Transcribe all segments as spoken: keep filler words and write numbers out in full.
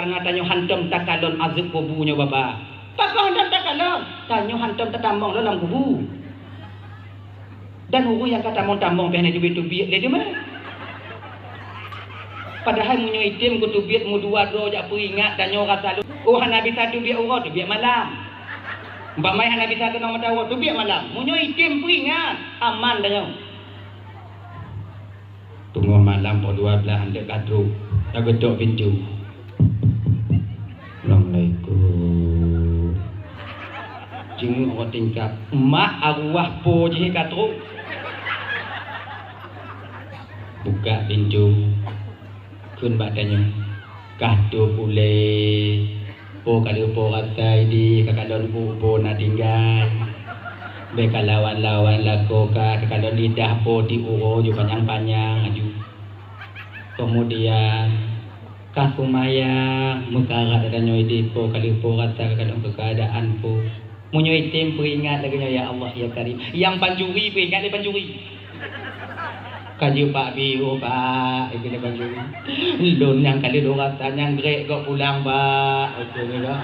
Tanyoe hantom takalon azeueb kubu nyoe, Bapak. Pakon hantom takalon? Tanyoe hantom tatamong lom lam kubu. Dan ureuëng nyang ka tamong-tamong pih hana teubiet-teubiet lé teuma. Padahai meunyoe item geuteubiet meudua droe jak peuingat, tanyoe rasa lôn, oh, hana bisa teubiet uroe, teubiet malam. Umpama hana bisa keunong mata uroe, teubiet malam. Meunyoe item peuingat, aman tanyoe. Teungoh malam poh dua blaih han deuek ka trok, ka geutok pintoe. Assalamualaikum. Jinguk rot tingkap, mak arwah po jih ka trok. Buka pintoe, kheun bak tanyoe, "Kah trok ulée?" Po ka lheueh po rasa di ka kalon bu po na tinggai. Bèk ka lawan-lawan lakoe ka, ka kalon lidah po di uroe ju panyang-panyang aju. Keumudian ka seumayang meukarat tanyoe di po ka lheueh po rasa ka kalon keukeadaan po. Meunyoe item peuingat lagèe nyoe, "Ya Allah, ya Karim." Nyang pancuri peuingat lé pancuri. Ka jeuet bak biôh, "Bak," kheun lé pancuri. "Lôn nyang ka lheueh lôn rasa nyang grek gob pulang, Bak," kheun lé.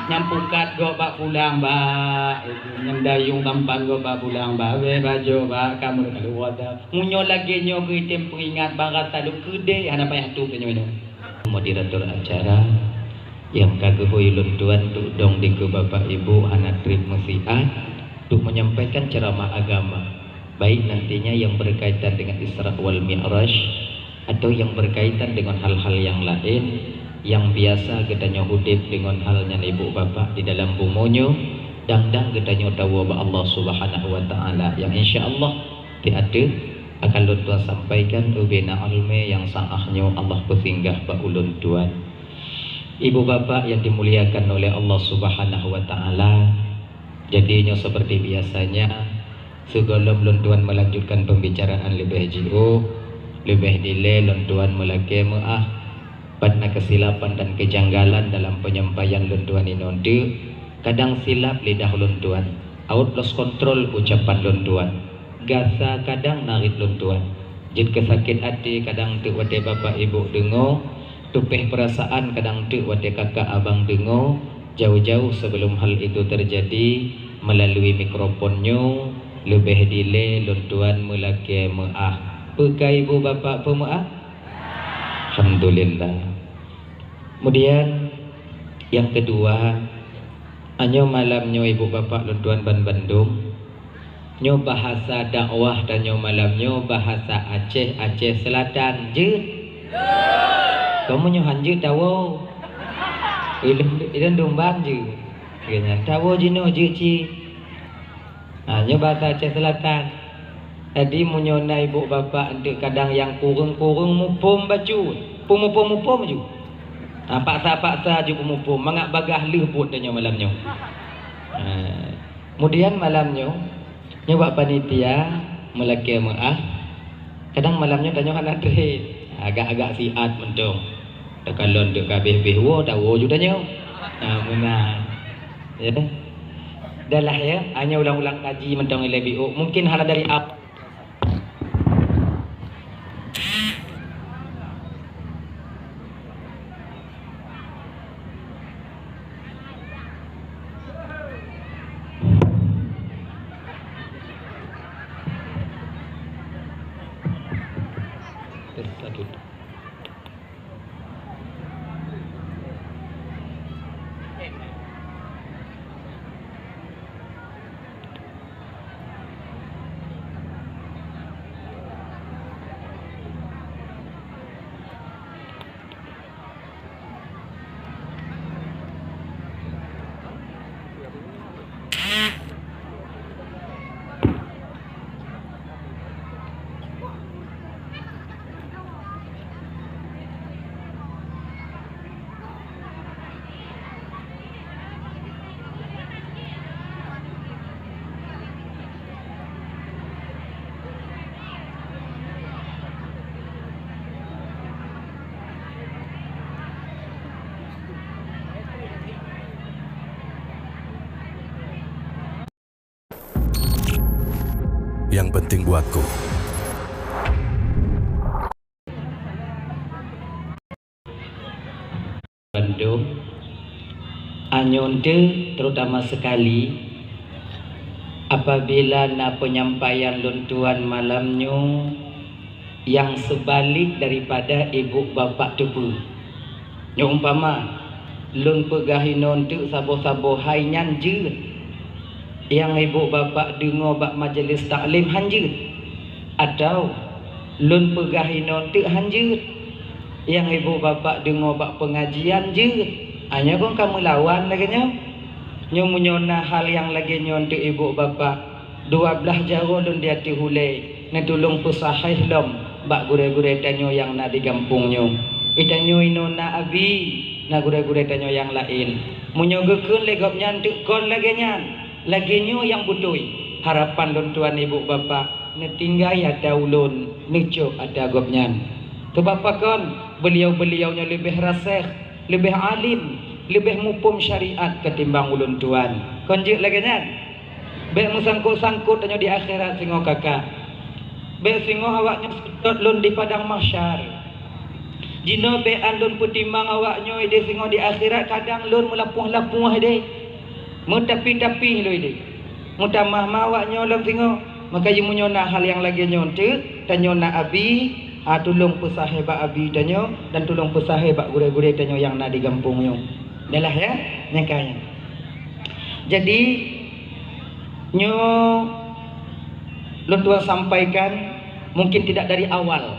"Nyang pukat gob bak pulang, Bak," kheun. "Nyang dayueng tampan gob bak pulang, Bak. Bèk bajoe, Bak, kamoe ka lheueh rasa." Meunyoe lagèe nyoe geutem peuingat, bak rasa lôn keudéh hana payah tôb tanyoe nyoe. Moderator acara nyang ka geuhôi lôn tuan duek dong dikeue Bapak Ibu hana trép meusiat, duek menyampaikan ceramah agama, baik nantinya yang berkaitan dengan Isra wal Mi'raj atau yang berkaitan dengan hal-hal yang laén yang biasa geutanyoe udép deungon hal nyan Ibu Bapak di dalam bumoe nyoe, dang-dang geutanyoe tawoe bak Allah Subhanahu wa Ta'ala, yang insya Allah pih ateueh akan lôn tuan sampaikan ubena ileumèe nyang sa'ah nyoe Allah peusinggah bak ulôn tuan. Ibu bapak yang dimuliakan oleh Allah Subhanahu wa Ta'ala, jadi nyoe seperti biasanya, sigohlom lôn tuan melanjutkan pembicaraan leubeh jiôh, leubeh dilée lôn tuan meulakée meuáh, pat na keusilapan dan keujanggalan dalam penyampaian lôn tuan inoe teuk, kadang silap lidah lôn tuan, awot lost control ucapan lôn tuan. Gasa kadang narit lôn tuan. Jeuet keu sakét até kadang teuk watée bapak ibu deungoe, tupéh peurasaan kadang teuk watée kakak abang deungoe, jauh-jauh sebelum hal itu terjadi, melalui mikrofon nyoe, leubeh dilée lôn tuan meulakée meuáh. Peu ka ibu bapak peumeuáh? Alhamdulillah. Kemudian, nyang keudua, nyoe malam nyoe ibu bapak lôn tuan ban bandum, nyoe bahasa dakwah tanyoe malam nyoe bahasa Aceh, Aceh Selatan. Jeuet? Kamoe nyoe han jeuet tawoe. Ilôn, ilôn dum ban jeuet. Geuhnyan tawoe jinoe jeuet cit. Ha, nyoe bahasa Aceh Selatan. Jadi, meunyoe na ibu bapak eunteuk kadang nyang kureueng-kureueng muphom bacut, peumuphom-muphom ju. Ha, paksa-paksa ju peumuphom, mangat bagaih lheueh buet tanyoe malam nyoe. Ha, kemudian malam nyoe, nyoe bak panitia meulakée meuáh, kadang malam nyoe tanyoe hana trép, agak-agak siat mantong. Takalon teuk ka abéh-béh woe, tawoe ju tanyoe. Ha, meunan. Ya. Dah lah ya, hanya ulang-ulang kaji mantong ilée biôh. Mungkin hana dari awal. Tes satu. Yang penting buatku. Dum, anyonte terutama sekali apabila na penyampaian lôn tuan malam nyoe yang sebalik daripada ibu bapak teupeu. Nyoe umpama, lôn peugah inoe teuk saboh-saboh hai nyan jeuet. Nyang ibu bapak deungoe bak majelis taklim han jeuet. Atau lôn peugah inoe teuk han jeuet. Nyang ibu bapak deungoe bak pengajian jeuet. Hanya kon ka meulawan lagée nyoe. Nyoe meunyoe na hal nyang lagée nyoe teuk ibu bapak, dua blaih jaroe lôn di ateueh ulée, neutulông peusahéh lom bak gurée-gurée tanyoe nyang na di gampông nyoe. Di tanyoe inoe na abi, na gurée-gurée tanyoe nyang laén. Meunyoe geukheun lé gobnyan teuk kon lagée nyan, lagée nyoe nyang beutôi, harapan lôn tuan ibu bapak, neutinggai ata ulôn, neucok ata gobnyan. Keubab pakon, beuliau-beuliau nyoe leubeh raséh, leubeh alim, leubeh muphom syariat ketimbang ulôn tuan. Kon jeuet lagée nyan? Bék meusangkot-sangkot tanyoe di akhirat singoh kakak. Bék singoh awaknyoe seutôt lôn di padang mahsyar. Jinoe bék an lôn peutimang awaknyoe ideh singoh di akhirat, kadang lôn meulapoh-lapoh ideh, meutapi-tapi lôn ideh, meutamah ma awaknyoe lom singoh. Maka jih meunyoe na hal nyang lagée nyoe teuk, tanyoe na abi, ha, tulông peusahéh bak abi tanyoe dan tulông peusahéh bak gurée-gurée tanyoe nyang na di gampông nyoe. Yalah ya, nyang ka nyan. Jadi, nyoe lôn tuan sampaikan mungkin tidak dari awal,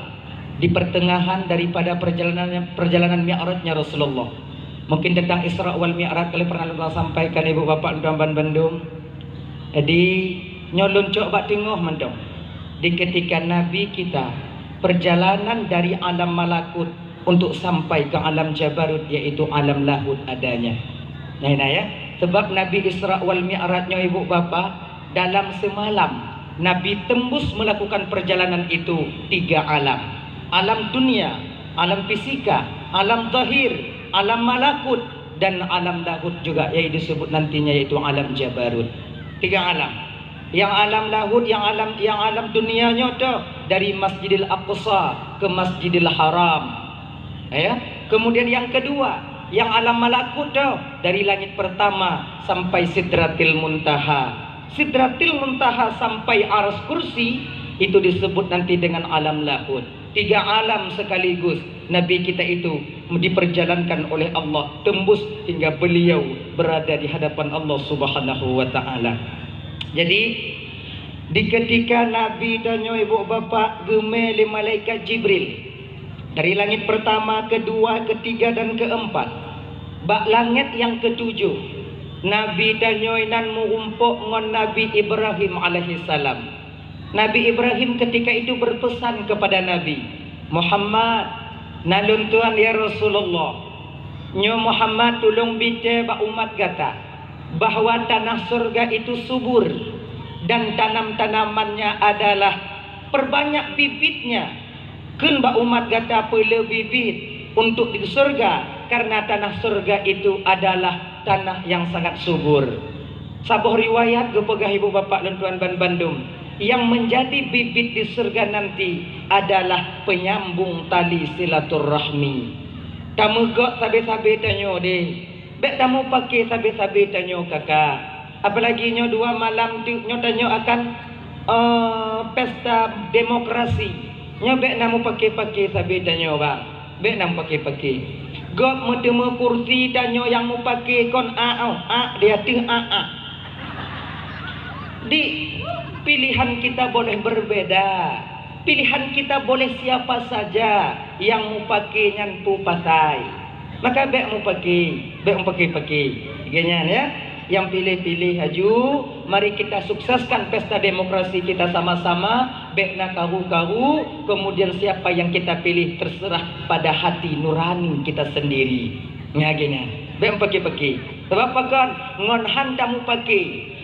di pertengahan daripada perjalanan, perjalanan Mi'rajnya Rasulullah. Mungkin tentang Isra wal Mi'raj kali pernah lôn tuan sampaikan, ibu bapak lôn tuan ban bandum. Jadi, nyoe lôn cok bak teungoh mantong. Di ketika Nabi kita perjalanan dari alam malakut untuk sampai ke alam jabarut, yaitu alam lahut adanya. Nah, nah ya, sebab Nabi Isra wal Mi'raj nyoe ibu bapak, dalam semalam Nabi tembus melakukan perjalanan itu tiga alam. Alam dunia, alam fisika, alam zahir, alam malakut, dan alam lahut juga yang disebut nantinya yaitu alam jabarut. Tiga alam. Yang alam lahut, yang alam, yang alam dunia nyoe toh dari Masjidil Aqsa ke Masjidil Haram. Ya. Kemudian yang kedua, yang alam malakut toh dari langit pertama sampai Sidratil Muntaha. Sidratil Muntaha sampai Arsy Kursi itu disebut nanti dengan alam lahut. Tiga alam sekaligus Nabi kita itu diperjalankan oleh Allah tembus hingga beliau berada di hadapan Allah Subhanahu wa Ta'ala. Jadi, di ketika Nabi tanyoe ibu bapak geumé lé malaikat Jibril dari langit pertama, kedua, ketiga, dan keempat, bak langét nyang ketujoh, Nabi tanyoe nan meurumpok ngon Nabi Ibrahim alaihissalam. Nabi Ibrahim ketika itu berpesan kepada Nabi, "Muhammad, na lôn tuan ya Rasulullah. Nyoe Muhammad tulông bitée bak umat gata bahwa tanah surga itu subur dan tanam-tanamannya adalah perbanyak bibitnya. Kheun bak umat gata peulé bibit untuk di surga, karena tanah surga itu adalah tanah yang sangat subur." Saboh riwayat geupeugah ibu bapak lôn tuan ban bandum, yang menjadi bibit di surga nanti adalah penyambung tali silaturahmi. Tameugok sabe-sabe tanyoe deh, bék tamupake sabe-sabe tanyoe kakak. Apalagi nyoe dua malam tu, nyoe tanyoe akan, eh, pesta demokrasi. Nyoe bék na mupake-pake sabe tanyoe bang. Bék na mupake-pake. Gob meuteumé kursi tanyoe nyang mupake kon a, oh, a di ateueh a, a. Di, pilihan kita boleh berbeda. Pilihan kita boleh siapa saja, nyang mupake nyan peue pasai. Maka bék mupake, bék mupake-pake. Lagée nyan ya. Nyang piléh-piléh laju, mari kita sukseskan pesta demokrasi kita sama-sama, bék na karu-karu, kemudian siapa yang kita pilih terserah pada hati nurani kita sendiri. Nya lagée nyan. Bék mupake-pake. Sabab pakon? Ngon han tamupake,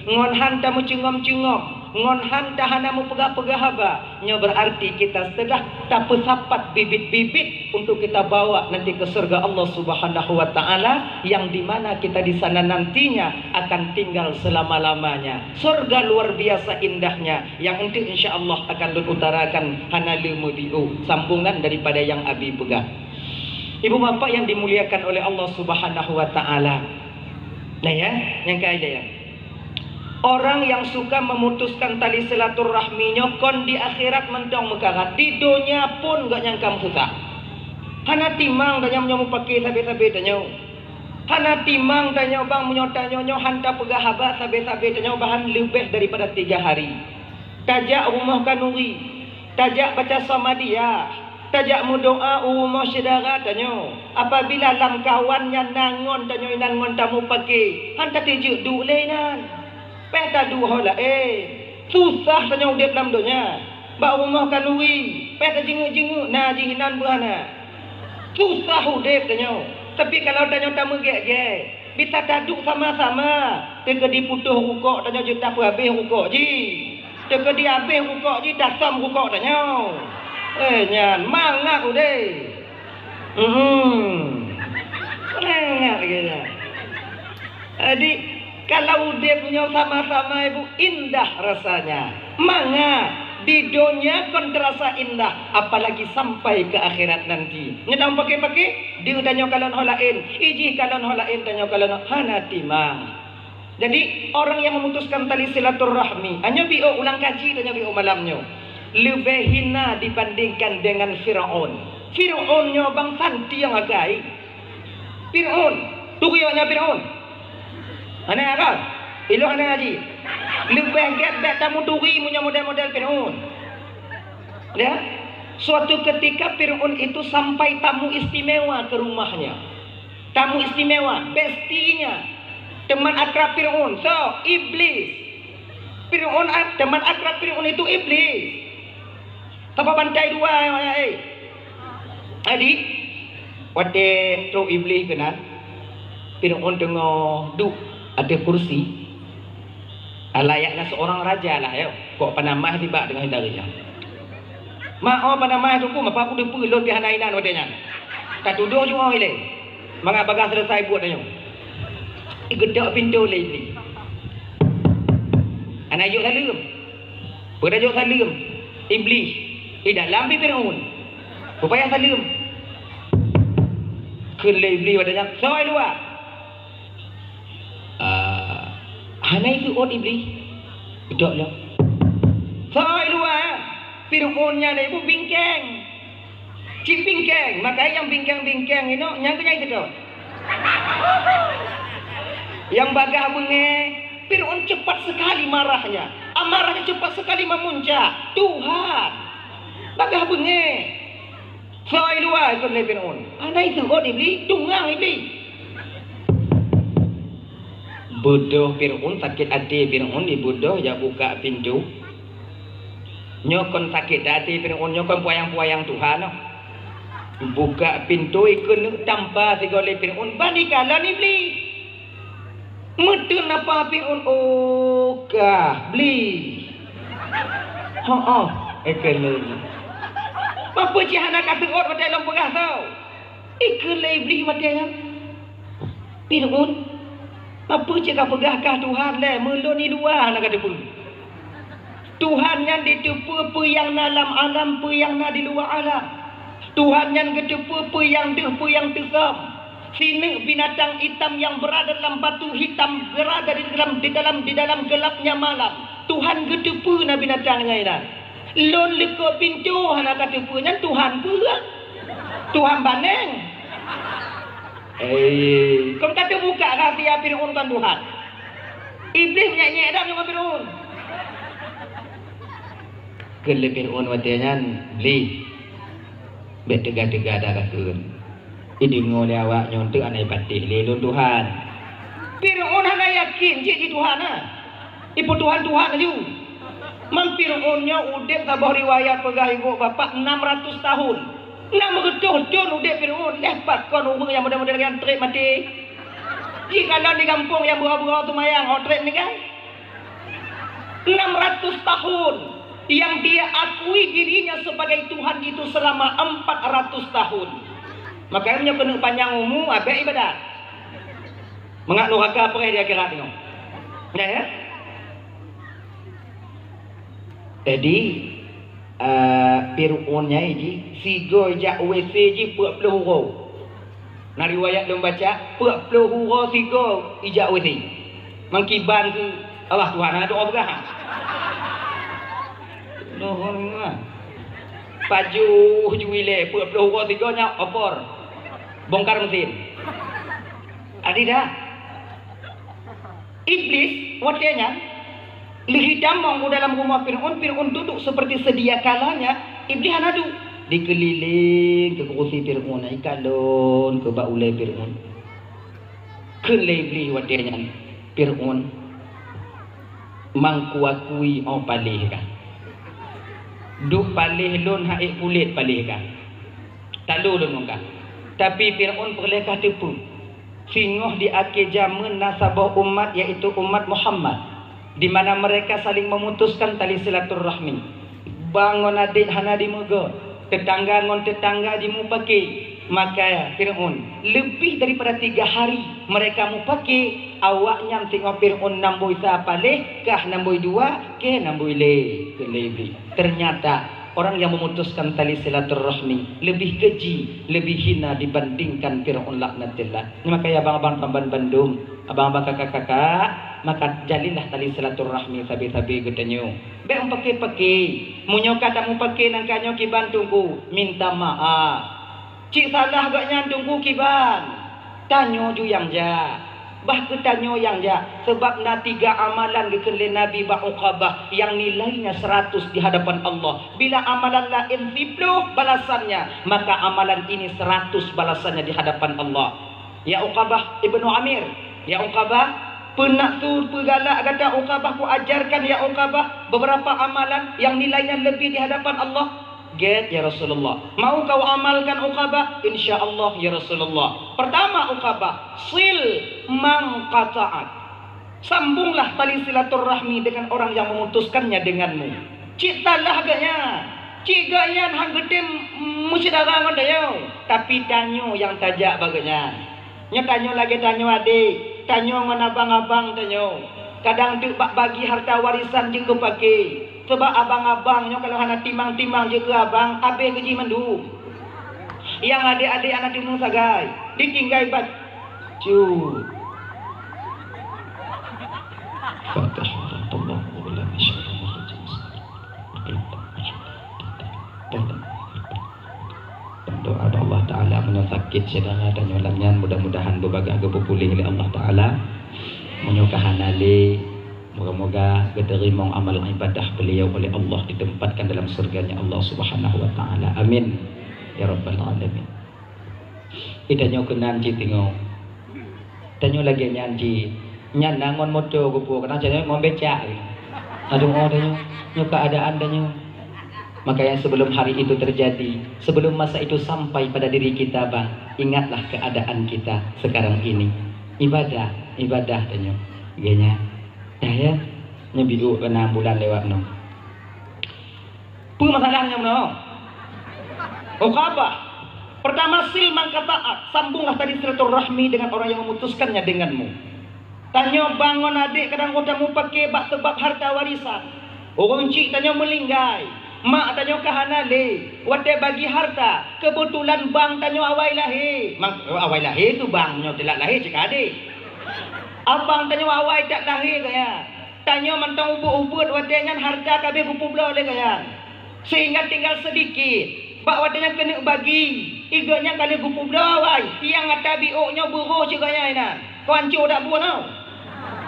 ngon han tameucungom-cungom, ngon han tahana meupeugah-peugah haba, nyoe berarti kita sudah tapeusapat bibit-bibit untuk kita bawa nanti ke surga Allah Subhanahu wa Ta'ala, yang di mana kita di sana nantinya akan tinggal selama-lamanya. Surga luar biasa indahnya, yang nanti insya Allah akan lôn utarakan hana lé meudiu, sambungan daripada yang Abi peugah. Ibu bapak yang dimuliakan oleh Allah Subhanahu wa Ta'ala. Nah ya, nyang kaya ya. Orang yang suka memutuskan tali silaturahmi nyoe kon di akhirat mantong meukarat, di donya pun gobnyan ka meususah. Hana timang tanyoe meunyoe mupake sabe-sabe tanyoe. Hana timang tanyoe bang meunyoe tanyoe nyoe han tapeugah haba sabe-sabe tanyoe bahkan leubeh daripada tiga hari. Tajak rumoh khanuri, tajak baca Samadiyah, tajak meudoa u rumoh syedara tanyoe. Apabila lamkawan nyan na ngon tanyoe inan ngon tamupake, han tateujeuet duek lé inan. Péh taduek ho laén. Susah tanyoe udeb lam donya. Bak rumoh khanuri, péh tajeungeuk-jeungeuk na jih inan beuhana. Susah udeb tanyoe. Tapi kalau tanyoe tameugét-gét, bisa taduek sama-sama. Teukeudi putôh rukok tanyoe jeuet tapeuhabéh rukok jih. Teukeudi habéh rukok jih tasam rukok tanyoe. Eh, nyan mangat udeb. Hmm. Mangat lagèe nyan. Jadi, kalau udeb nyoe sama-sama, Ibu, indah rasanya. Mangat di donya kon terasa indah, apalagi sampai ke akhirat nanti. Nyoe dah pake-pake, di tanyoe kalon ho laén, ijih kalon ho laén, tanyoe kalon ho hana timang. Jadi, orang yang memutuskan tali silaturahmi, hanya biok ulang kaji dan hanya biok malam nyoe, lebih hina dibandingkan dengan Firaun. Firaun nyoe bang santiang akai. Firaun, turi awaknyan Firaun. Hana kan? Ilong hana ngaji. Lebih gét bèk tamuturi meunyoe model-model Firaun. Ya, suatu ketika Firaun itu sampai tamu istimewa ke rumahnya. Tamu istimewa, bestinya. Teman akrab Firaun, so, iblis. Firaun, teman akrab Firaun itu iblis. Saboh bantai dua, eh. Jadi, watèe trok iblis keunan, Firaun teungoh duek ateueh kursi, layaknya seorang raja lah, ya. Kok panamah tibak teungoh indari nyan. Mak, oh, panamah teungku, mapa aku deupeu lôn pih hana inan watèe nyan. Ka tudoh ju oh ilèe. Mangat bagaih selesai buet tanyoe. Igeutok pintoe lé iblis. Hana jok saleuem. Peue tajok saleuem? Iblis. Di dalam pih Firaun. Peue payah saleuem? Kheun lé iblis watèe nyan, "Soe luwa?" Ah, hana iseuôt iblis. Geudok lom. Soe luwa? Firaun nyan ibu bingkeng. Cit bingkeng, makajih nyang bingkeng-bingkeng inoe nyang keunyai seutôt. Nyang bagaih beungèh, Firaun cepat sekali marahnya. Amarahnya cepat sekali memuncak. Tuhan, bagaih beungèh. Soe luwa ikôt lé Firaun. Hana iseuôt iblis, tungang iblis. Beudôh Firaun, sakét até Firaun, ibeudôh jak buka pintoe. Nyoe kon sakét até Firaun, nyoe kon peuyang-peuyang Tuhan nyoe. Buka pintoe keuneuk tampa sigoe lé Firaun, ban ikalon iblis. Meuteun napa Firaun, oh kah bli. Ho oh, ikheun lé iblis. Peue cit hana ka seuôt watèe lôn peugah soe? Ikheun lé iblis watèe nyan. Firaun, peue cit ka peugah kah Tuhan lé, meulôn di luwa hana ka teupeue. Tuhan nyan jiteupeue peue nyang na lam alam, peue nyang na di luwa alam. Tuhan nyan geuteupeue peue nyang deuh, peue nyang teusöm. Sineuk binatang itam nyang beurada lam batu hitam, beurada di dalam, di dalam, di dalam gelapnya malam. Tuhan geuteupeue na binatang nyan inan. Lôn likôt pintoe hana ka teupeue nyan Tuhan peue? Tuhan baneng. Eh, kon ka teubuka rahsia Firaun kon Tuhan. Iblis nyek-nyek dak ngon Firaun. Kheun lé Firaun watèe nyan, "Bli, bèk teuga-teuga dah kakheun. Ideungoe lé awak nyoe teuk hana ipatéh lé lôn Tuhan." Firaun hana yakin cit jih Tuhan, ha? Ipeutuhan-tuhan laju. Man Firaun nyoe udeb saboh riwayat peugah ibu bapak enam ratus tahun. Enam reutôh thon udeb Firaun, lheuh pat kon ureueng nyang model-model nyan trép maté. Jikalon di gampông nyang beuo-beuo seumayang, oh trép ninggai. Enam ratus tahun yang dia akui dirinya sebagai Tuhan itu selama empat ratus tahun. Makanya meunyoe keuneuk panyang umu, abék ibadat. Mangat nuraka preh di akhirat nyoe. Ya, ya? Jadi, eh, Firaun nyan jih, sigoe jak WC jih peuet ploh uroe. Na riwayat lôn baca, peuet ploh uroe sigoe ijak W C. Mangkiban keu Allah Tuhan, hana doa peugah. Noh, pajoh ju ilée, peuet ploh uroe sigoe nyan opor. Bongkar mesin. Adi dah. Iblis watée nyan lheueh tamong u dalam rumoh Fir'aun, Fir'aun duduk seperti sedia kalanya, Iblis hana duek. Dikeulileng keu kurusi Fir'aun, ikalon keu bak ulée Fir'aun. Kheun lé Iblis watée nyan, "Fir'aun, mangkuakui oh paléh kah? Duek paléh lôn hak ék kulét paléh kah? Talo lôn ngon kah." Tapi Fir'aun peureulée kah teupeu. Singoh di akhé jameun na saboh umat, yaitu umat Muhammad, di mana mereka saling memutuskan tali silaturahmi. Bang ngon adék hana jimeugot, teutangga ngon teutangga jimupake. Maka Fir'aun, leubeh daripada tiga hari mereka mupake, awaknyan singoh Fir'aun namboi sa paléh, kah namboi dua, kah namboi lé, kheun lé Iblih. Ternyata orang yang memutuskan tali silaturahmi lebih keji, lebih hina dibandingkan Fir'aun laknatillah. Nyoe maka ya abang-abang ban-, bandum, abang-abang kakak-kakak, maka jalinlah tali silaturahmi sabe-sabe geutanyoe. Bék mupake-pake. Meunyoe ka tamupake nangka nyoe kiban Teungku, minta maaf. Cit salah gobnyan Teungku kiban. Tanyoe ju nyang jak. Bah keu tanyoe nyang jak, sabab na tiga amalan geukheun lé Nabi bak Uqabah nyang nilainya seratus di hadapan Allah. Bila amalan laén siploh balasannya, maka amalan ini seratus balasannya di hadapan Allah. Ya Uqabah ibnu Amir, ya Uqabah, peue nakeuh peugalak gata Uqabah, kuajarkan ya Uqabah beberapa amalan nyang nilainya leubeh di hadapan Allah. Gét, ya Rasulullah. Mau kau amalkan Uqabah? Insya Allah, ya Rasulullah. Pertama Uqabah, sil man qata'ak. Sambunglah tali silaturahmi dengan orang yang memutuskannya denganmu. Cit salah gobnyan. Cit gobnyan han geutem meusyedara ngon tanyoe, tapi tanyoe nyang tajak bak gobnyan. Nyoe tanyoe lagée tanyoe adék, tanyoe ngon abang-abang tanyoe. Kadang teuk bak bagi harta warisan jeuet keu pake. Sabab abang-abang nyoe kalau hana timang-timang jeuet keu abang, abéh geuji mandum. Nyang adék-adék hana teumé sagai, ditinggai bacut. Fatah. Doa bak Allah Taala, meunyoe sakét syedara tanyoe lam nyan, mudah-mudahan beubagaih geupeupuléh lé Allah Taala. Meunyoe ka hana lé, moga-moga geuteurimong amal ibadah beliau oleh Allah, ditempatkan dalam surganya Allah Subhanahu wa Taala. Amin ya rabbal alamin. Ih, tanyoe keunan cit teungoh. Tanyoe lagée nyan cit. Nyan na ngon moto geupeue, kadang cit ngon becak lagi. Aduh, oh, tanyoe. Nyoe keuadaan tanyoe. Makanya sebelum hari itu terjadi, sebelum masa itu sampai pada diri kita, bang, ingatlah keadaan kita sekarang ini. Ibadah, ibadah tanyoe. Lagée nyan. Dah ya. Nyoe biuk keu nam bulan lewat nyoe. Peue masalah nyang meunoe? Uqabah. Pertama, sil man qata'ak, sambunglah tali silaturahmi dengan orang yang memutuskannya denganmu. Tanyoe bang ngon adék kadang geutanyoe mupake bak sabab harta warisan. Ureuëng chik tanyoe meulinggai, mak tanyoe ka hana lé. Watée bagi harta, keubeutulan bang tanyoe awai lahé. Mang-, awai lahé tu bang, nyoe teulat lahé cit ka adék. Abang tanyoe awai that lahé gaya. Tanyoe mantong ubeuet-ubeuet watée nyan harta ka abéh geupeubloe lé gobnyan, sehingga tinggal seudikit. Bak watée nyan keuneuk bagi, i gobnyan ka lheueh geupeubloe awai, nyang ata biôk nyoe beurôh cit gobnyan inan. Keuancô dak bunoe.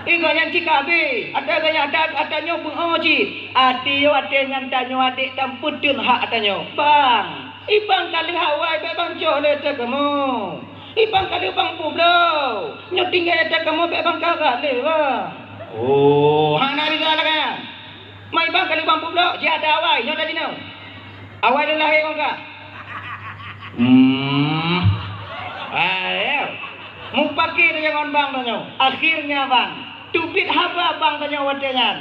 I gobnyan cit ka abéh, ata gobnyan ata, ata nyoe beuo cit. Até watée nyan tanyoe adék tampeuteun hak ata nyoe. Bang, i bang ka lheueh awai, bék bang cok lé ata kamoe. I bang ka lheueh bang peubloe. Nyoe tinggai ata kamoe bék bang karat lé, bang. Oh, hana bisa lagée nyan. Mai bang ka lheueh bang peubloe, jiada awai, nyoe dah jinoe. Awai lôn lahé ngon kah. Hmm. Ayo. Mupake tanyoe ngon bang tanyoe. Akhirnya bang, teubiet haba bang tanyoe watée nyan.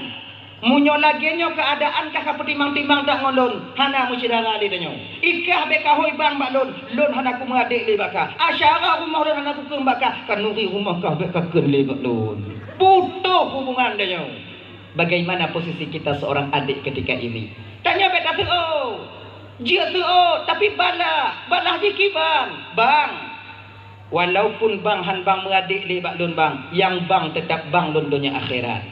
Meunyoe lagée nyoe keuadaan kah ka peutimang-timang that ngon lôn, hana meusyedara lé tanyoe. I kah bék kahôi bang bak lôn, lôn hana kumeuadék lé bak kah. Asyara rumoh lôn hana kukheun bak kah, khanuri rumoh kah bék kakheun lé bak lôn. Putoh hubungan tanyoe. Bagaimana posisi kita seorang adik ketika ini? Tanyoe bék taseuôt. Jeuet seuôt, tapi balah. Balah jih kiban. Bang, Walaupun bang han bang meuadék lé bak lôn bang, nyang bang teutap bang lôn donya akhirat.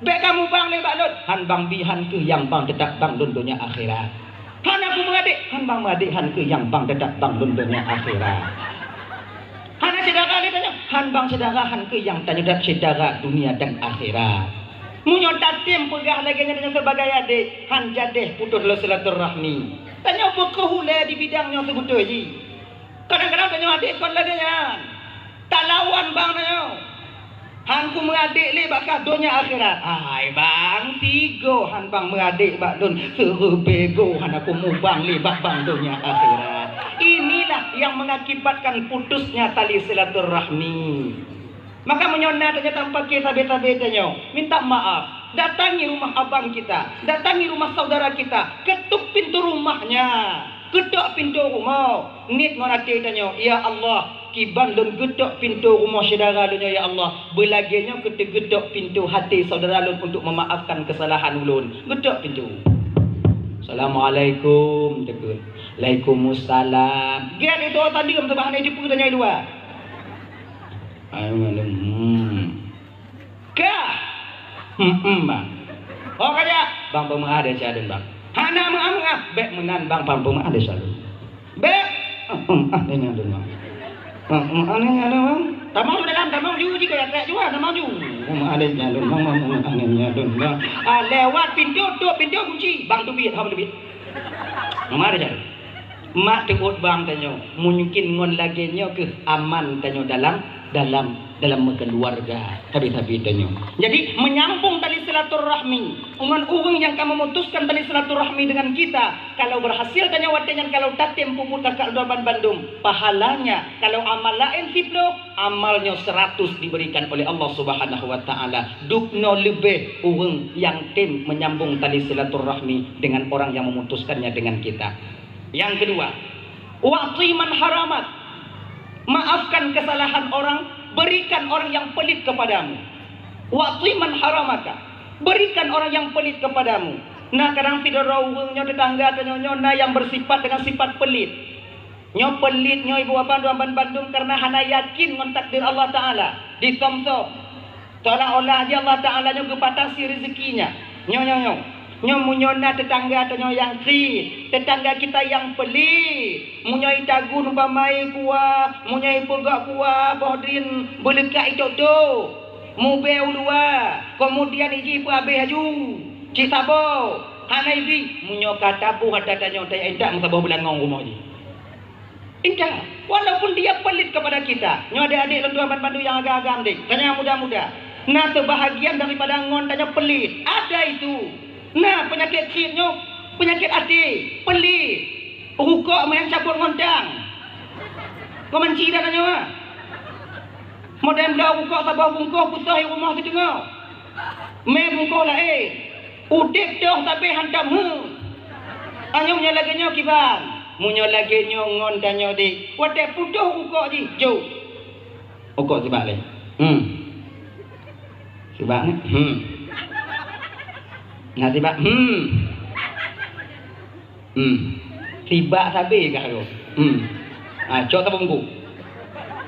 Bék kamoe bang lé bak lôn, han bang bi han keuh nyang bang teutap bang lôn donya akhirat. Hana ku meuadék, han bang meuadék han keuh nyang bang teutap bang lôn donya akhirat. Hana syedara lé tanyoe, han bang syedara han keuh nyang tanyoe dat syedara dunia dan akhirat. Meunyoe tatem peugah lagée nyan tanyoe sibagai adék, han jadéh putoh lé silaturahmi. Tanyoe beukoh ulée di bidang nyoe seubeutôi jih. Kadang-kadang tanyoe adék kon lagée nyan. Talawan bang tanyoe. Han ku meuadék lé bak kah donya akhirat. Hai bang, sigoe han bang meuadék bak lôn, seureubée goe hana ku mubang lé bak bang donya akhirat. Inilah yang mengakibatkan putusnya tali silaturahmi. Maka meunyoe na tanyoe tampake sabe-sabe tanyoe, minta maaf. Datangi rumah abang kita, datangi rumah saudara kita, ketuk pintu rumahnya, ketok pintu rumoh, niet ngon até tanyoe, "Ya Allah, kiban lôn geutok pintu rumoh syedara lôn nyoe, ya Allah, beulagée nyoe keu teugeutok pintu até saudara lôn untuk memaafkan kesalahan ulôn." Geutok pintu. "Assalamualaikum," teukheun. "Waalaikumsalam." Gét itu tadi, teuma hana jipeue tanyoe di luwa. Ayo, hmm. Ka. Hmm, hmm, bang. Oh, ka jak. Bang peumeu'ah desya lôn, bang. Hana meu'ah-meu'ah. Bék meunan, bang, bang peumeu'ah desya lôn. Bék. Hmm, hmm, ah, desya lôn, bang. Hmm, hmm, ah, desya lôn, bang. Tamong dalam, tamong ju jih, keu jak trek ju, ah, tamong ju. Peumeu'ah desya lôn, bang, bang, peumeu'ah desya lôn, bang. Ah, lewat pintu, tok pintu kunci. Bang teubiet, hom teubiet. Peumeu'ah desya lôn. Mak teuôt bang tanyoe, mungkin ngon lagée nyoe keuh aman tanyoe dalam, dalam, dalam meukeuluwarga, sabe-sabe tanyoe. Jadi, menyambung tali silaturahmi ngon ureuëng nyang ka memutuskan tali silaturahmi dengan kita, kalau berhasil tanyoe watée nyan, kalau tatem peubuet kakak droe ban bandum, pahalanya, kalau amal laén siploh, amal nyoe seratus diberikan oleh Allah Subhanahu wa Ta'ala. Dubnoe leubeh ureuëng nyang tem menyambung tali silaturahmi dengan orang yang memutuskannya dengan kita. Yang kedua, wa'ti man haramak. Maafkan kesalahan orang, berikan orang yang pelit kepadamu. Wa'ti man haramaka. Berikan orang yang pelit kepadamu. Nah, kadang sidroe ureuëng nyoe, tetangga tanyoe nyoe na yang bersifat dengan sifat pelit. Nyoe pelit, nyoe ibu bapak tuan ban bandum karena hana yakin ngon takdir Allah Ta'ala. Disom-som. Seolah-olah jih Allah Ta'ala nyoe geubatasi rezekinya. Nyoe, nyoe, nyoe. Nyoe meunyoe na tetangga tanyoe nyang kriet, tetangga kita nyang pelit. Meunyoe itagun umpama ie kuah, meunyoe ipeugah kuah, boh drin beuleukat itok-tok. Mubée u luwa, keumudian iji peuhabéh laju. Cit saboh, hana ibi, meunyoe ka taboh atra tanyoe, taya intat meusaboh bulan ngon rumoh jih. Indah, walaupun dia pelit kepada kita. Nyoe adék-adék lôn tuan ban bandum nyang agam-agam deh, tanyoe nyang muda-muda. Na seubahagian daripada ngon tanyoe pelit. Ada itu. Na peunyakét kriet nyoe, peunyakét até, pelit. Rukok meuh nyang cabot ngon tang. Kau manci dah tanyoe, ah. Modern bloe rukok saboh bungkôh putôh i rumoh siteungoh. Mé bungkôh laén. Udeb dong sabe hantom, hmm. Anyong nyoe lagée nyoe kiban. Meunyoe lagée nyoe ngon tanyoe deh, watée putôh rukok jih, jok. Rukok sibak lé. Hmm. Sibak ni? Hmm. Nah, sibak. Hmm. Hmm. Sibak sabe kah tu? Hmm. Ha, cok saboh bungkôh.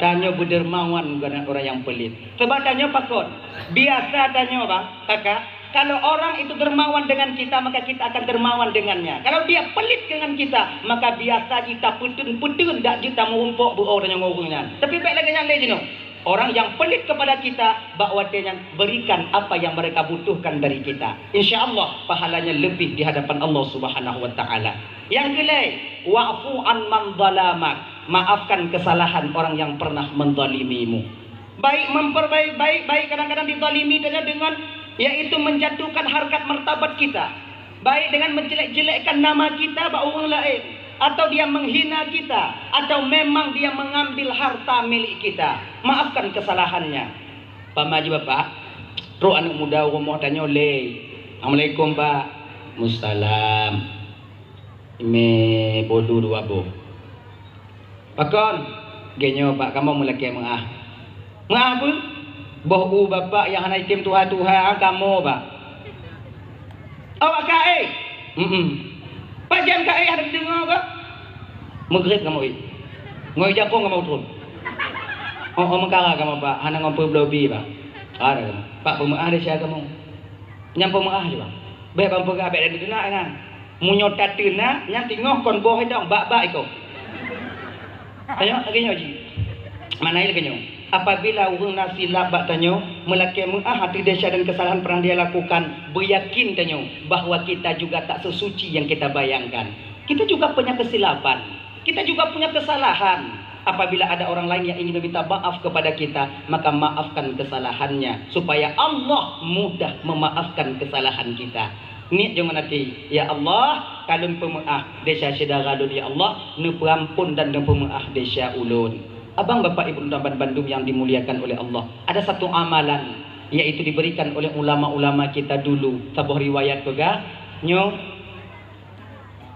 Tanyoe beudermawan keu ureuëng nyang pelit. Sebab tanyoe pakon? Biasa tanyoe, bang, kakak, kalau orang itu dermawan dengan kita, maka kita akan dermawan dengannya. Kalau dia pelit dengan kita, maka biasa jih tapeuteun-peuteun dak jeuet tameurumpok beu-o tanyoe ngon ureuëng nyan. Tapi bék lagée nyan lé jinoe. Orang yang pelit kepada kita, bak watée nyan berikan apa yang mereka butuhkan dari kita. Insya Allah, pahalanya lebih di hadapan Allah Subhanahu wa Ta'ala. Yang keulai, wa'fu an man zalamak. Maafkan kesalahan orang yang pernah menzalimimu. Baik memperbaik, baik, baik kadang-kadang dizalimi tanyoe dengan, yaitu menjatuhkan harkat martabat kita. Baik dengan menjelek-jelekkan nama kita bak ureuëng laén, atau dia menghina kita, atau memang dia mengambil harta milik kita. Maafkan kesalahannya. Pama jih bapak, trok aneuëk muda u rumoh tanyoe lé. "Assalamualaikum, Pak." "Musalam." "Imé bolu dua boh." "Pakon?" "Geuh nyoe, Pak, kamoe meulakée meu'ah." "Meu'ah peue?" "Boh u bapak nyang hana item tuha-tuha kamoe, Pak." "Awak ka éh?" "Mm-mm." "Pajan ka éh hana teudeungoe kah?" "Meugreb kamoe éh. Ngon jakong kamoe utroe." Oh, oh, meukara kamoe, Pak, hana ngon peubloe bi, Pak. Ada kamoe. Pak, peumeu'ah desya kamoe. Nyang peumeu'ah je, Pak. Bèk ban peugah, bèk teunak nyan. Meunyoe tateunak, nyan teungoh kon boh idong, bak-bak iko. Tanyoe lagèe nyoe jih. Makna lagèe nyoe. Apabila ureueng na silap bak tanyoe, meulakèe meu'ah ateueh desya dan kesalahan pernah dia lakukan, beuyakin tanyoe bahwa kita juga tak sesuci yang kita bayangkan. Kita juga punya kesilapan. Kita juga punya kesalahan. Apabila ada orang lain yang ingin meminta maaf kepada kita, maka maafkan kesalahannya, supaya Allah mudah memaafkan kesalahan kita. Niet jeuet ngon até, "Ya Allah, ka lôn peumeu'ah desya syedara lôn, ya Allah, neupeuampon dan neupeumeu'ah desya ulôn." Abang, Bapak, Ibu, dan bandum yang dimuliakan oleh Allah, ada satu amalan, yaitu diberikan oleh ulama-ulama kita dulu. Saboh riwayat peugah, nyoe,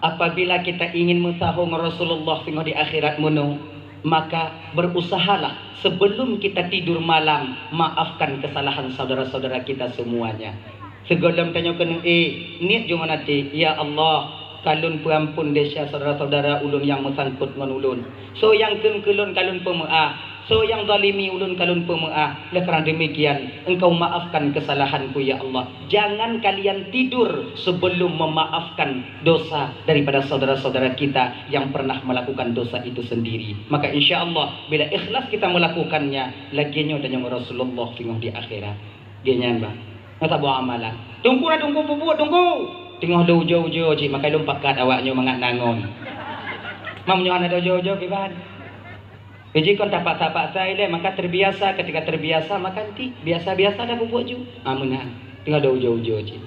apabila kita ingin meusaho ngon Rasulullah singoh di akhirat meunoe, maka berusahalah sebelum kita tidur malam, maafkan kesalahan saudara-saudara kita semuanya. Sigohlom tanyoe keuneuk éh, niet jeuet ngon até, "Ya Allah, ka lôn peuampon desya saudara-saudara ulôn nyang meusangkot ngon ulôn. Soe nyang kheun keu lôn ka lôn peumeu'ah, soe nyang zalimi ulôn ka lôn peumeu'ah. Oleh karena demikian, Engkau maafkan kesalahanku, ya Allah." Jangan kalian tidur sebelum memaafkan dosa daripada saudara-saudara kita yang pernah melakukan dosa itu sendiri. Maka insya Allah, bila ikhlas kita melakukannya, lagèe nyoe tanyoe ngon Rasulullah singoh di akhirat. Geuh nyan, bah. Nyoe saboh amalan. Teungku na teungku peubuet, teungku. Teungoh lôn ujoe-ujoe cit, maka lôn pakat awak nyoe mangat na ngon. Meunyoe hana ujoe-ujoe kiban. Jih kon tapaksa-paksa ilèe, maka terbiasa. Ketika terbiasa, maka nanti biasa-biasa dah peubuet ju. Ah, meunan. Teungoh lôn ujoe-ujoe cit.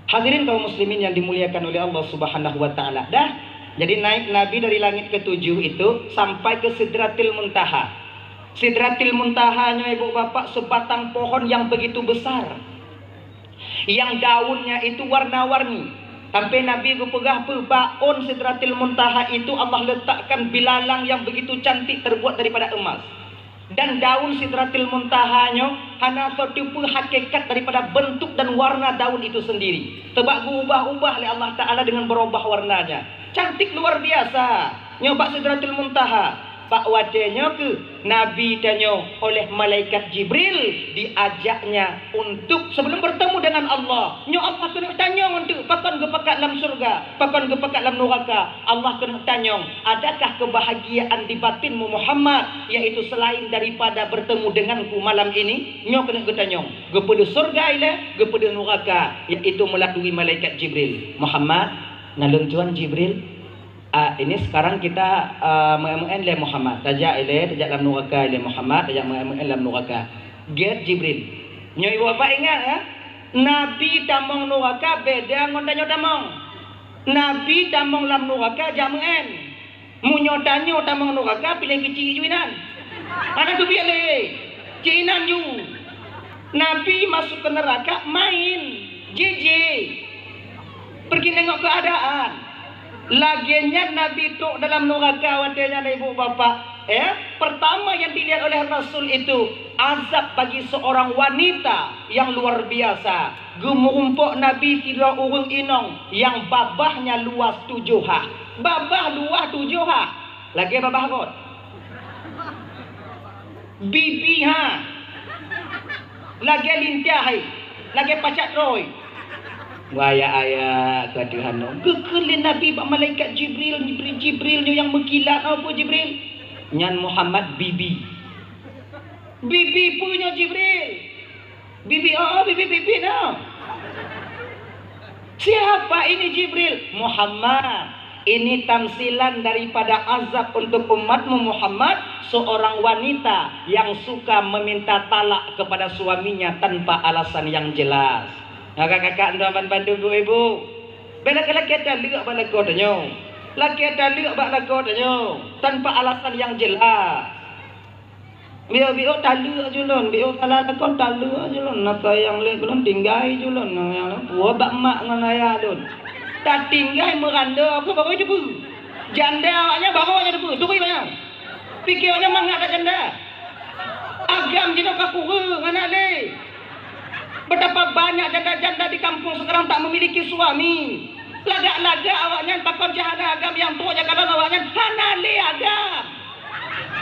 Hadirin kaum muslimin yang dimuliakan oleh Allah Subhanahu wa Ta'ala. Dah, jadi naik Nabi dari langit ketujuh itu sampai ke Sidratil Muntaha. Sidratil Muntaha nyoe, ibu bapak, sebatang pohon yang begitu besar, yang daunnya itu warna-warni. Sampai Nabi geupeugah peue, bak ôn Sidratil Muntaha itu Allah letakkan bilalang yang begitu cantik terbuat daripada emas. Dan daun Sidratil Muntaha nyoe hana soe teupeu hakikat daripada bentuk dan warna daun itu sendiri. Sebab geuubah-ubah lé Allah Ta'ala dengan berubah warnanya. Cantik luar biasa. Nyoe bak Sidratil Muntaha. Bak watèe nyoe keuh Nabi tanyoe oleh malaikat Jibril diajaknya untuk sebelum bertemu dengan Allah. Nyoe Allah keuneuk tanyong untuk pakon geupakat lam syurga, pakon geupakat lam nuraka. Allah keuneuk tanyong, "Adakah kebahagiaan di batinmu, Muhammad, yaitu selain daripada bertemu denganku malam ini?" Nyoe keuneuk geutanyong. Geupeudeuh syurga ilèe, geupeudeuh nuraka, yaitu melalui malaikat Jibril. "Muhammad," "Na lôn tuan Jibril." "Ah, ini sekarang kita, ah, meu'én-meu'én lé Muhammad. Tajak ilèe, tajak lam nuraka ilèe Muhammad, tajak meu'én-meu'én lam nuraka." Gèt Jibril. Nyoe ibu bapak ingat, ya? Nabi tamong nuraka beda ngon tanyoe tamong. Nabi tamong lam nuraka jak meu'én. Meunyoe tanyoe tamong nuraka, piléh keuchik ju inan. Hana teubiet lé. Cit inan ju. Nabi masuk ke neraka main. Jijik. Pergi nengok keadaan. Lagèe nyan Nabi trok dalam nuraka watèe nyan, ibu bapak. Eh, pertama yang dilihat oleh Rasul itu azab bagi seorang wanita yang luar biasa. Geumeurumpok Nabi sidroe ureueng inong nyang babahnya luas tujoh ha. Babah luas tujoh ha. Lagèe babah rot. Bibi ha. Lagèe lintah hai. Lagèe pacak trôi. Wah, ya, ya, ka Tuhan. Geukheun lé Nabi bak malaikat Jibril, Jibril, Jibril nyoe nyang meukilat, "Apa Jibril?" "Nyan Muhammad bibi." "Bibi peue nyoe Jibril?" "Bibi, oh, oh, bibi, bibi, no." "Siapa ini Jibril?" "Muhammad. Ini tamsilan daripada azab untuk umatmu Muhammad, seorang wanita yang suka meminta talak kepada suaminya tanpa alasan yang jelas." Kakak-kakak, tuan ban bandum, ibu-ibu, bèk lakèe-lakèe taleuek bak lakoe tanyoe. Lakèe taleuek bak lakoe tanyoe tanpa alasan yang jelas. Biôh-biôh taleuek ju lôn, biôh salah lakoe taleuek ju lôn, na sayang lé keu lôn tinggai ju lôn, na sayang lôn puwoe bak mak ngon ayah lôn. Tatinggai meurandô keu barô teupeu. Janda awaknyan barô nyan teupeu, turi awaknyan. Pike awaknyan mangat that janda. Agam jinoe ka kureueng, hana lé. Betapa banyak janda-janda di kampung sekarang tak memiliki suami. Lagak-lagak awaknyan pakon cit hana agam, nyang trok nyang kalon awaknyan hana lé agam.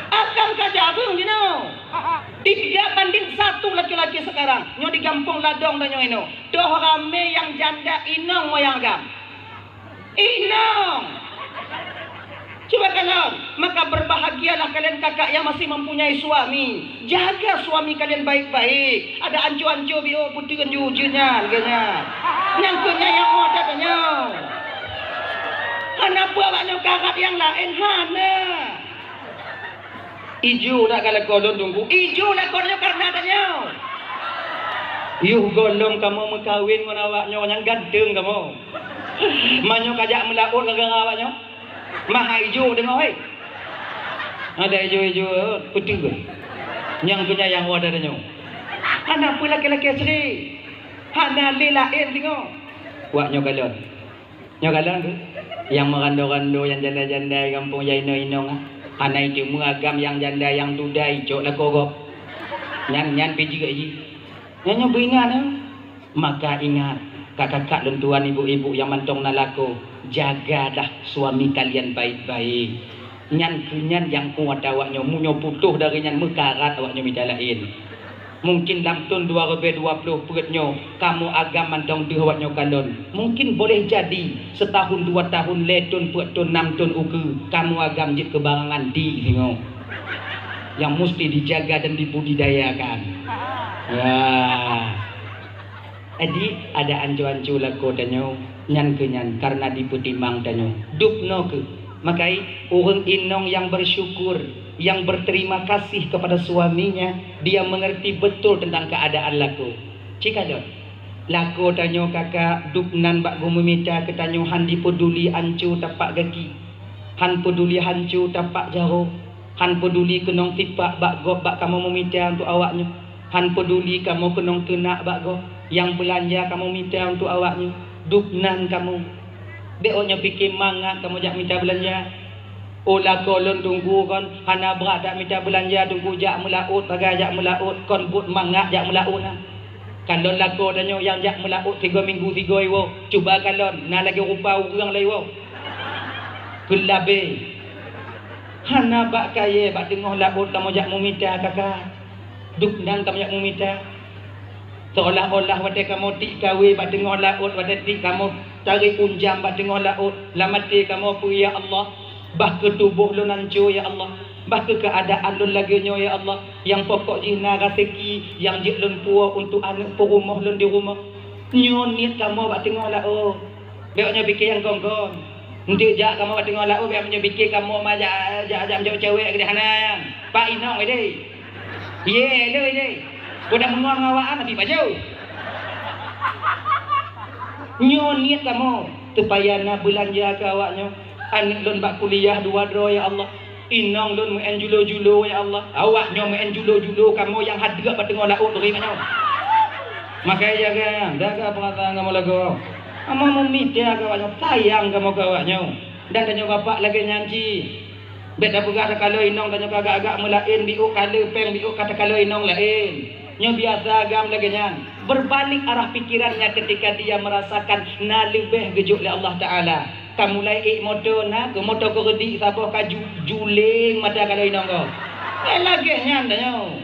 Agam ka jabeueng jinoe. Tiga banding satu laki-laki sekarang. Nyoe di gampông Ladong tanyoe inoe. Toh ramé nyang janda inong moyang agam. Inong. Cuba kalon, maka berbahagialah kalian kakak yang masih mempunyai suami. Jaga suami kalian baik-baik. Ada anco-anco biôh puteuen ju ujeuen nyan, geuh nyan. Nyang keuh nyan nyang muda tanyoe. Hana peue awak nyoe karat nyang laén, hana. Ijo dak ka lakoe lôn Teungku? Ijo lakoe nyoe karena tanyoe. Yoh gohlom kamoe meukawen ngon awak nyoe nyang ganteng kamoe. Meunyoe kajak meulaôt gara-gara awak nyoe. Maha ijo deungoe, hei. Ada ijo-ijo, peuteuh. Nyang keuh nyan nyang wadah tanyoe. Hana peue laki-laki asli. Hana lé laén singoh. Wak nyoe kalon. Nyoe kalon tu, nyang meurando-rando, nyang janda-janda gampông, nyang inong-inong, ah. Hana iteumé agam nyang janda nyang duda icok lakoe gob. Nyan, nyan pih jeuet jih. Nyan nyoe beuingat, eh. Maka ingat, kakak-kakak lôn tuan, ibu-ibu nyang mantong na lakoe, jagalah suami kalian baik-baik. Nyan keuh nyan nyang kuat awak nyoe, meunyoe putôh dari nyan meukarat awak nyoe mita laén. Mungkin lam thôn dua ribèe dua ploh peuet nyoe, kamoe agam mantong deuh awak nyoe kalon. Mungkin boleh jadi, seutahun dua tahun, lhèe thôn, peuet thôn, nam thôn ukeue, kamoe agam jeuet keu barangan di singoh. Nyang musti dijaga dan dibudidayakan. Ya. Jadi, ada anco-anco lakoe tanyoe, nyan keuh nyan karena dipeutimang tanyoe. Dubnoe keuh. Makai, ureueng inong yang bersyukur, yang berterima kasih kepada suaminya, dia mengerti betul tentang keadaan lakoe. Cikalon, lakoe tanyoe kakak, dubnan bak geumeumita keu tanyoe han dipeuduli anco tapak gaki, han peuduli hanco tapak jaroe, han peuduli keunong sipak bak gob bak kamoe meumita untuk awak nyoe. Han peuduli kamoe keunong teunak bak gob, nyang beulanja kamoe mita untuk awak nyoe, dubnan kamoe. Bèk awak nyoe pike mangat kamoe jak mita beulanja. Oh lakoe lôn Teungku kon hana brat dak mita beulanja Teungku, jak meulaôt, sagai jak meulaôt, kon buet mangat jak meulaôt na. Kalon lakoe tanyoe nyang jak meulaôt sigoe minggu sigoe iwoe, cuba kalon na lagèe rupa ureueng lé iwoe. Keulabeh. Hana bak kayèe bak teungoh laôt kamoe jak meumita kaka. Dubnan kamoe jak meumita. Seolah-olah watèe kamoe tiek kawé bak teungoh laôt, watèe tiek kamoe tarek unjam bak teungoh laôt, lam até kamoe peue, "Ya Allah, bah keu tuboh lôn hanco, ya Allah. Bah keu keuadaan lôn lagèe nyoe, ya Allah. Nyang pokok jih na raseuki nyang jeuet lôn puwoe untuk aneuk peurumoh lôn di rumoh." Nyoe niet kamoe bak teungoh laôt. Bèk nyoe pike nyang kon-kon. Eunteuk jak kamoe bak teungoh laôt, bèk nyoe pike kamoe ma jak, jak, jak meujaweueb cewek keudéh, hana nyan. Pak inong idéh. Yé, lé idéh. Udah meungon ngon awak, tapi baju. Nyoe niet kamoe, supaya na beulanja keu awak nyoe. Aneuk lôn bak kuliah dua droe, ya Allah. Inong lôn meu'en julo-julo, ya Allah. Awak nyoe meu'en julo-julo, kamoe nyang hadeuek bak teungoh laôt lagèe nyoe. Makai jaga, jaga peurasaan kamoe lagoe. Kamoe meumita keu awak nyoe, sayang kamoe keu awak nyoe. Dan tanyoe bapak lagèe nyan cit. Bèk tapeugah takalon inong tanyoe ka agak-agak meulaén, biôk ka le pèng, biôk ka takalon inong laén. Nyoe biasa agam lagèe nyan. Berbalik arah pikirannya ketika dia merasakan na leubeh geujok lé Allah Taala. Ka mulai ék moto na, keu moto keureudi saboh ka ju-, juléng mata kalon inong gob. Eh, lagèe nyan tanyoe.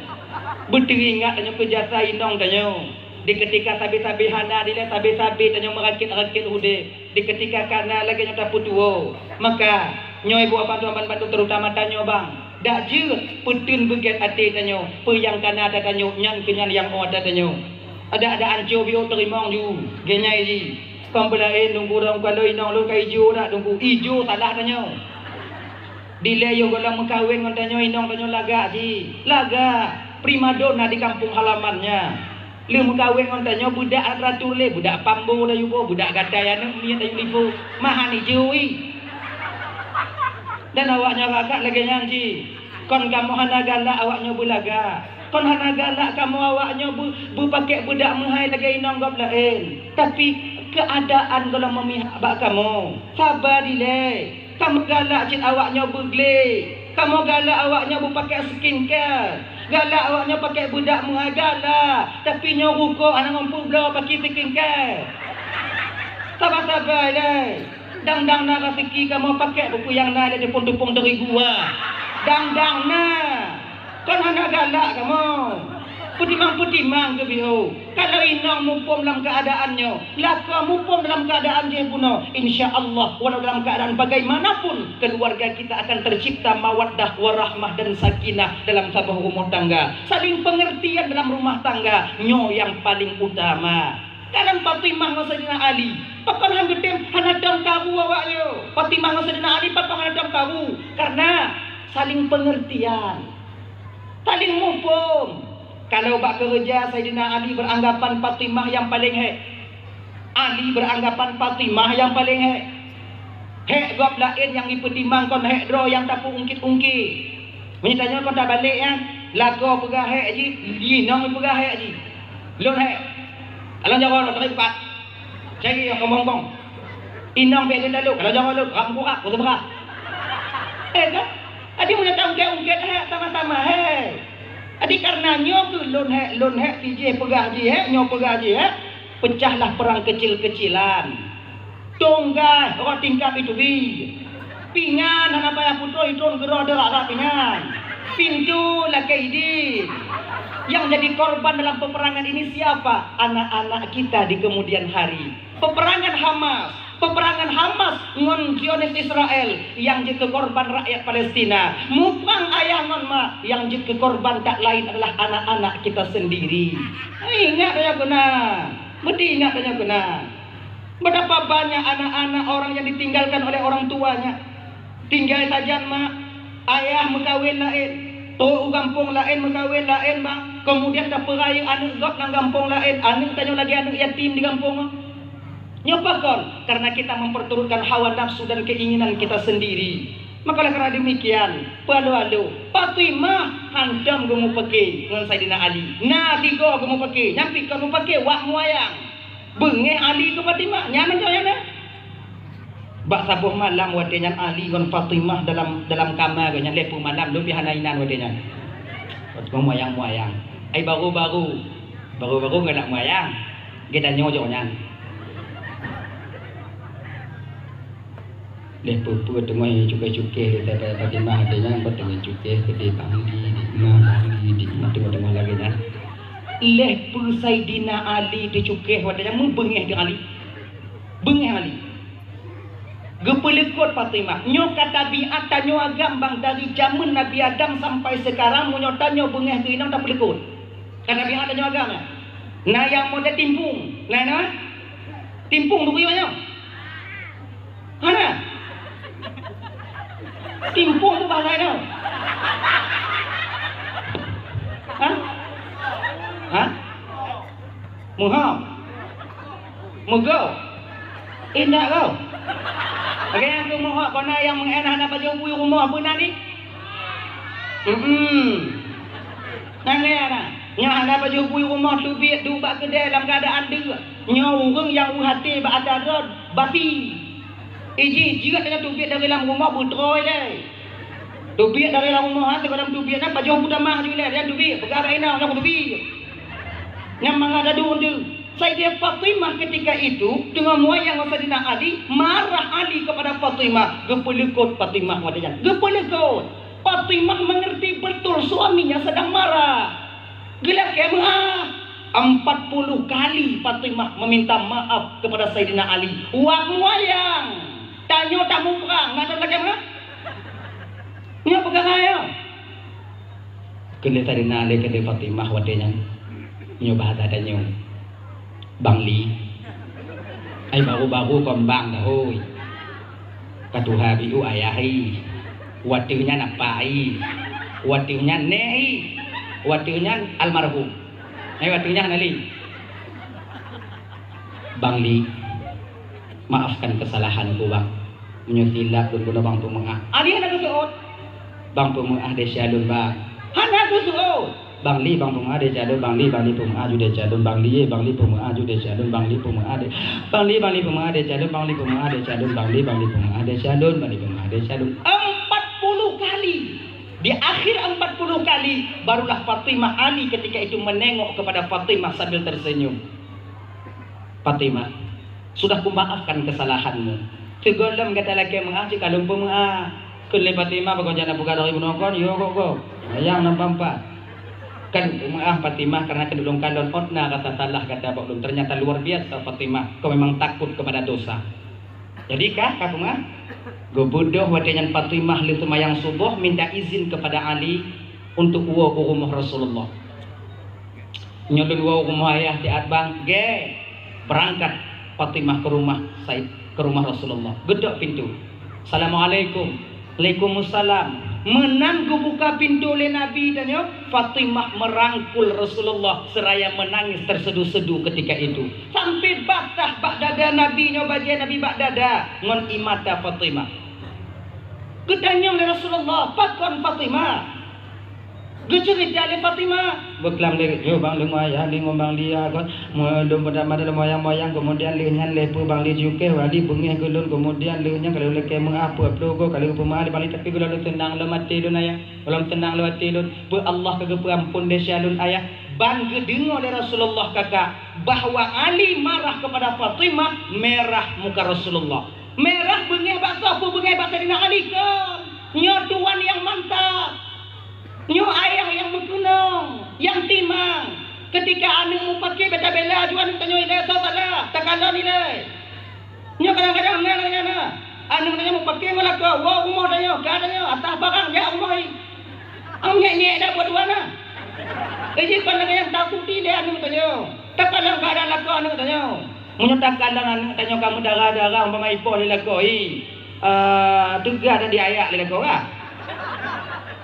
Beuteuingat tanyoe keu jasa inong tanyoe. Di keutika sabe-sabe hana dilèe, sabe-sabe tanyoe meurakét-rakét udép. Di keutika kana lagèe nyoe tapeutuwoe. Maka, nyoe ibu abang tuan ban bantu, terutama tanyoe bang. Dak jeuet peuteun beugèt até tanyoe, peue nyang kana ata tanyoe, nyan keuh nyan nyang 'oh ata tanyoe. Adak-adak anco biôh teurimong ju, geunyai jih. Kon peulaén lôn kurong kalon inong lôn ka ijo dak Teungku, ijo salah tanyoe. Dilèe yoh gohlom meukawen ngon tanyoe inong tanyoe lagak jih. Lagak, primadona di kampung halaman nyan. Lheueh meukawen ngon tanyoe beudak teratur lé, beudak pambo layue boh, beudak gatai aneuk miet layue lipo. Mahan ijo wi. Dan awak nyoe rakat lagèe nyan cit. Kon kamoe hana galak awak nyoe beulagak. Kon hana galak kamoe awak nyoe beu-, beupakèk beudak meuhai lagèe inong gob laén. Tapi, keuadaan gohlom meumihak bak kamoe. Saba dilèe. Kamoe galak cit awak nyoe beuglé. Kamoe galak awak nyoe beupakèk skincare. Galak awak nyoe pakèk beudak meuhai galak. Tapi nyoe rukok hana ngon peuet bloe pakèk skincare. Saba-saba ilèe. Dang-dang na raseuki kamoe pakèk peue-peue nyang na ilèe tupông-tupông terigu, ha. Dang-dang na. Kon hana galak kamoe. Peutimang-peutimang keubiôh. Kalau inong muphom lam keuadaan nyoe, lakoe muphom dalam keuadaan jih bunoe, insya Allah, walau dalam keadaan bagaimanapun, keluarga kita akan tercipta mawaddah, warahmah, dan sakinah dalam saboh rumoh tangga. Saling pengertian dalam rumah tangga, nyoe nyang paling utama. Kadang Fatimah ngon Saidina Ali, pakon han geutem hana tom karu awak nyoe. Fatimah ngon Saidina Ali pakon hana tom karu? Karena saling pengertian, saling muphom. Kalau bak keureuja, Saidina Ali beranggapan Fatimah nyang paleng hék. Ali beranggapan Fatimah nyang paleng hék. Hék gob laén nyang jipeutimang kon hék droe nyang tapeuungkét-ungkét. Meunyoe tanyoe kon tabalek nyan, lakoe peugah hék jih, inong peugah hék jih. Lôn hék. Alon jaroe lôn, tapi bukan. Cari nyang kembong-kembong. Inong bèk geutalok, kalau jaroe lôn, rap meukurak, ku seubeurah. Eh, kan? Jadi, meunyoe taungkét-ungkét hék sama-sama hék. Jadi, karena nyoe keuh lôn hék, lôn hék, si jih peugah jih hék, nyoe peugah jih hék, pecahlah perang kecil-kecilan. Tunggai rot tingkap itu bi. Pingan hana payah putôh, itôn keudroe deuh rot pingan. Pintu lakée idin. Yang jadi korban dalam peperangan ini siapa? Anak-anak kita di kemudian hari. Peperangan Hamas, peperangan Hamas ngon Zionis Israel yang jeuet keu korban rakyat Palestina. Muprang ayah ngon mak, yang jeuet keu korban tak lain adalah anak-anak kita sendiri. Ingat tanyoe keunan, meusti ingat tanyoe keunan. Betapa banyak anak-anak orang yang ditinggalkan oleh orang tuanya. Tinggai sajan mak, ayah meukawen laén, trok u gampông laén meukawen laén mak, kemudian tapeurayeuk aneuëk gob lam gampông laén, aneuëk tanyoe lagée aneuëk yatim di gampông. Nyoe pakon? Karena kita memperturutkan hawa nafsu dan keinginan kita sendiri. Maka oleh karena demikian, peualu-alu, Fatimah hantom geumupeuke ngon Saidina Ali. Na tigo geumupeuke, nyan pih kon mupeuke wak muayang. Beungéh Ali keu Fatimah, nyan mantong nyan na. Bak saboh malam watée nyan Ali ngon Fatimah dalam, dalam kama geuh nyan, lhée peuet malam lôn pih hana inan watée nyan. Watée muayang-muayang. Ai baru-baru, baru-baru galak muayang. Geutanyoe jok nyan. Lheueh peue-peue teungoh cukéh-cukéh lé Fatimah, watée nyan bak teungoh cukéh, geude bang di, di ma bang di, di ma teungoh-teungoh lagée nyan. Lheueh peue Saidina Ali teucukéh watée nyan, mubeungéh teuh Ali. Beungéh Ali. Geupeuleukot Fatimah. Nyoe ka tabiat tanyoe agam bang dari jameun Nabi Adam sampai seukarang, meunyoe tanyoe beungéh keu inong tapeuleukot. Ka tabiat tanyoe agam nyan. Na nyang model timpung, na, na. Timpung tu buyuek nyoe. Hana. Timpung tu bahasa nyoe. Ha? Ha? Muhom. Meugoe. Indak goe. Lagée nyang keu meuhok, kona nyang meu'en hana pajoh bui rumoh, peue na ni? Hmm. Nyan lé na. Nyoe hana pajoh bui rumoh, teubiet duek bak keudè lam keuadaan deuk. Nyoe ureuëng nyang u até bak atra droe, basi. Iji jeuet nyoe teubiet dari lam rumoh, beutroe lé. Teubiet dari lam rumoh, ha, teuka lam teubiet, nyan pajoh buta mah ju lé, nyan teubiet, peugah bak inong, nyan teubiet. Nyan mangat gadoh deuh. Sayyidah Fatimah ketika itu teungoh muayang ngon Saidina Ali, marah Ali kepada Fatimah, geupeuleukot Fatimah watée nyan. Geupeuleukot. Fatimah mengerti betul suaminya sedang marah. Geulakée meu'ah. Empat puluh kali Fatimah meminta maaf kepada Saidina Ali. Wak muayang. Tanyoe tamuprang, na that lakée meu'ah? Nyoe peugah ayah. Keu lé Saidina Ali, keu lé Fatimah watée nyan. Nyoe bahasa tanyoe. Bang Li. Ai baru-baru kon bang dah, hoi. Ka tuha biu ayah i. Watée nyan apa i. Watée nyan nek i. Watée nyan almarhum. Ai watée nyan Ali. Bang Li, maafkan kesalahanku, Bang. Meunyoe silap lôn bunoe, Bang peumeu'ah. Ali hana geuseuôt. Bang peumeu'ah desya lôn, Bang. Hana geuseuôt. Bang Li, Bang peumeu'ah desya lôn, Bang Li, Bang Li peumeu'ah ju desya lôn, Bang Li, Bang Li peumeu'ah ju desya lôn, Bang Li peumeu'ah de-, Bang Li, Bang Li peumeu'ah desya lôn, Bang Li peumeu'ah desya lôn, Bang Li, Bang Li peumeu'ah desya lôn, Bang Li peumeu'ah desya lôn. Empat puluh kali. Di akhir empat puluh kali, barulah Fatimah, Ali ketika itu menengok kepada Fatimah sambil tersenyum. Fatimah, sudah kumaafkan kesalahanmu. Sigohlom gata lakée meu'ah, cit ka lôn peumeu'ah. Kheun lé Fatimah, "Pakon jak na peugah dari bunoe kon, yo gob-gob. Nyang namba empat." Kan meu'ah Fatimah karena keuneuk lôn kalon, ôt na rasa salah gata bak ulôn. Ternyata luar biasa Fatimah, kau memang takut kepada dosa. Jadi kah, ka peumeu'ah? Geubeudôh watée nyan Fatimah lheueh seumayang suboh minta izin kepada Ali untuk woe u rumoh Rasulullah. "Nyoe lôn woe u rumoh ayah siat bang." Gét. Beurangkat Fatimah keu rumoh Said, keu rumoh Rasulullah. Geutok pintoe. "Assalamualaikum." "Waalaikumsalam." Meunan geubuka pintoe lé Nabi tanyoe, Fatimah meurangkul Rasulullah seraya meunangis tersedu-sedu ketika itu. Sampai basah bak dada Nabi nyoe, bajée Nabi bak dada ngon ie mata Fatimah. Geutanyong lé Rasulullah, "Pakon Fatimah?" Geuceurita lé Fatimah. Beuklam lé, "Yo bang, lôn ayah, lôn ngon bang Li kon. Lôn peudama dalam moyang-moyang, keumudian lheueh nyan lheueh peue bang Li jukée, wali beungéh keu lôn, keumudian lheueh nyan ka lôn lakée meu'ah peuet ploh goe, ka lheueh peumeu'ah lé bang Li, tapi gohlom teunang lom até lôn ayah. Gohlom teunang lom até lôn. Peue Allah ka geupeuamphon desya lôn ayah." Ban geudeungoe lé Rasulullah kakak bahwa Ali marah kepada Fatimah, merah muka Rasulullah. Mirah beungéh bak soe? Peue beungéh bak Saidina Ali? Kon! Nyoe tuan nyang mantap. Nyoe ayah nyang meukeunong, nyang timang. Keutika aneuëk mupakée, beta bela aju aneuëk tanyoe ilée, soe salah, takalon ilée. Nyoe kadang-kadang na lagée nyan na. Aneuëk tanyoe mupakée ngon lakoe, woe u rumoh tanyoe, ka tanyoe, atah barang jak u rumoh jih. Am nyek-nyek dak buet dua na. Iji kon lagée nyan takuti lé aneuëk tanyoe. Takalon keuadaan lakoe aneuëk tanyoe. Meunyoe takalon aneuëk tanyoe ka meudarah-darah umpama ipoh lé lakoe, ih, ah, teuga dak diayak lé lakoe kah?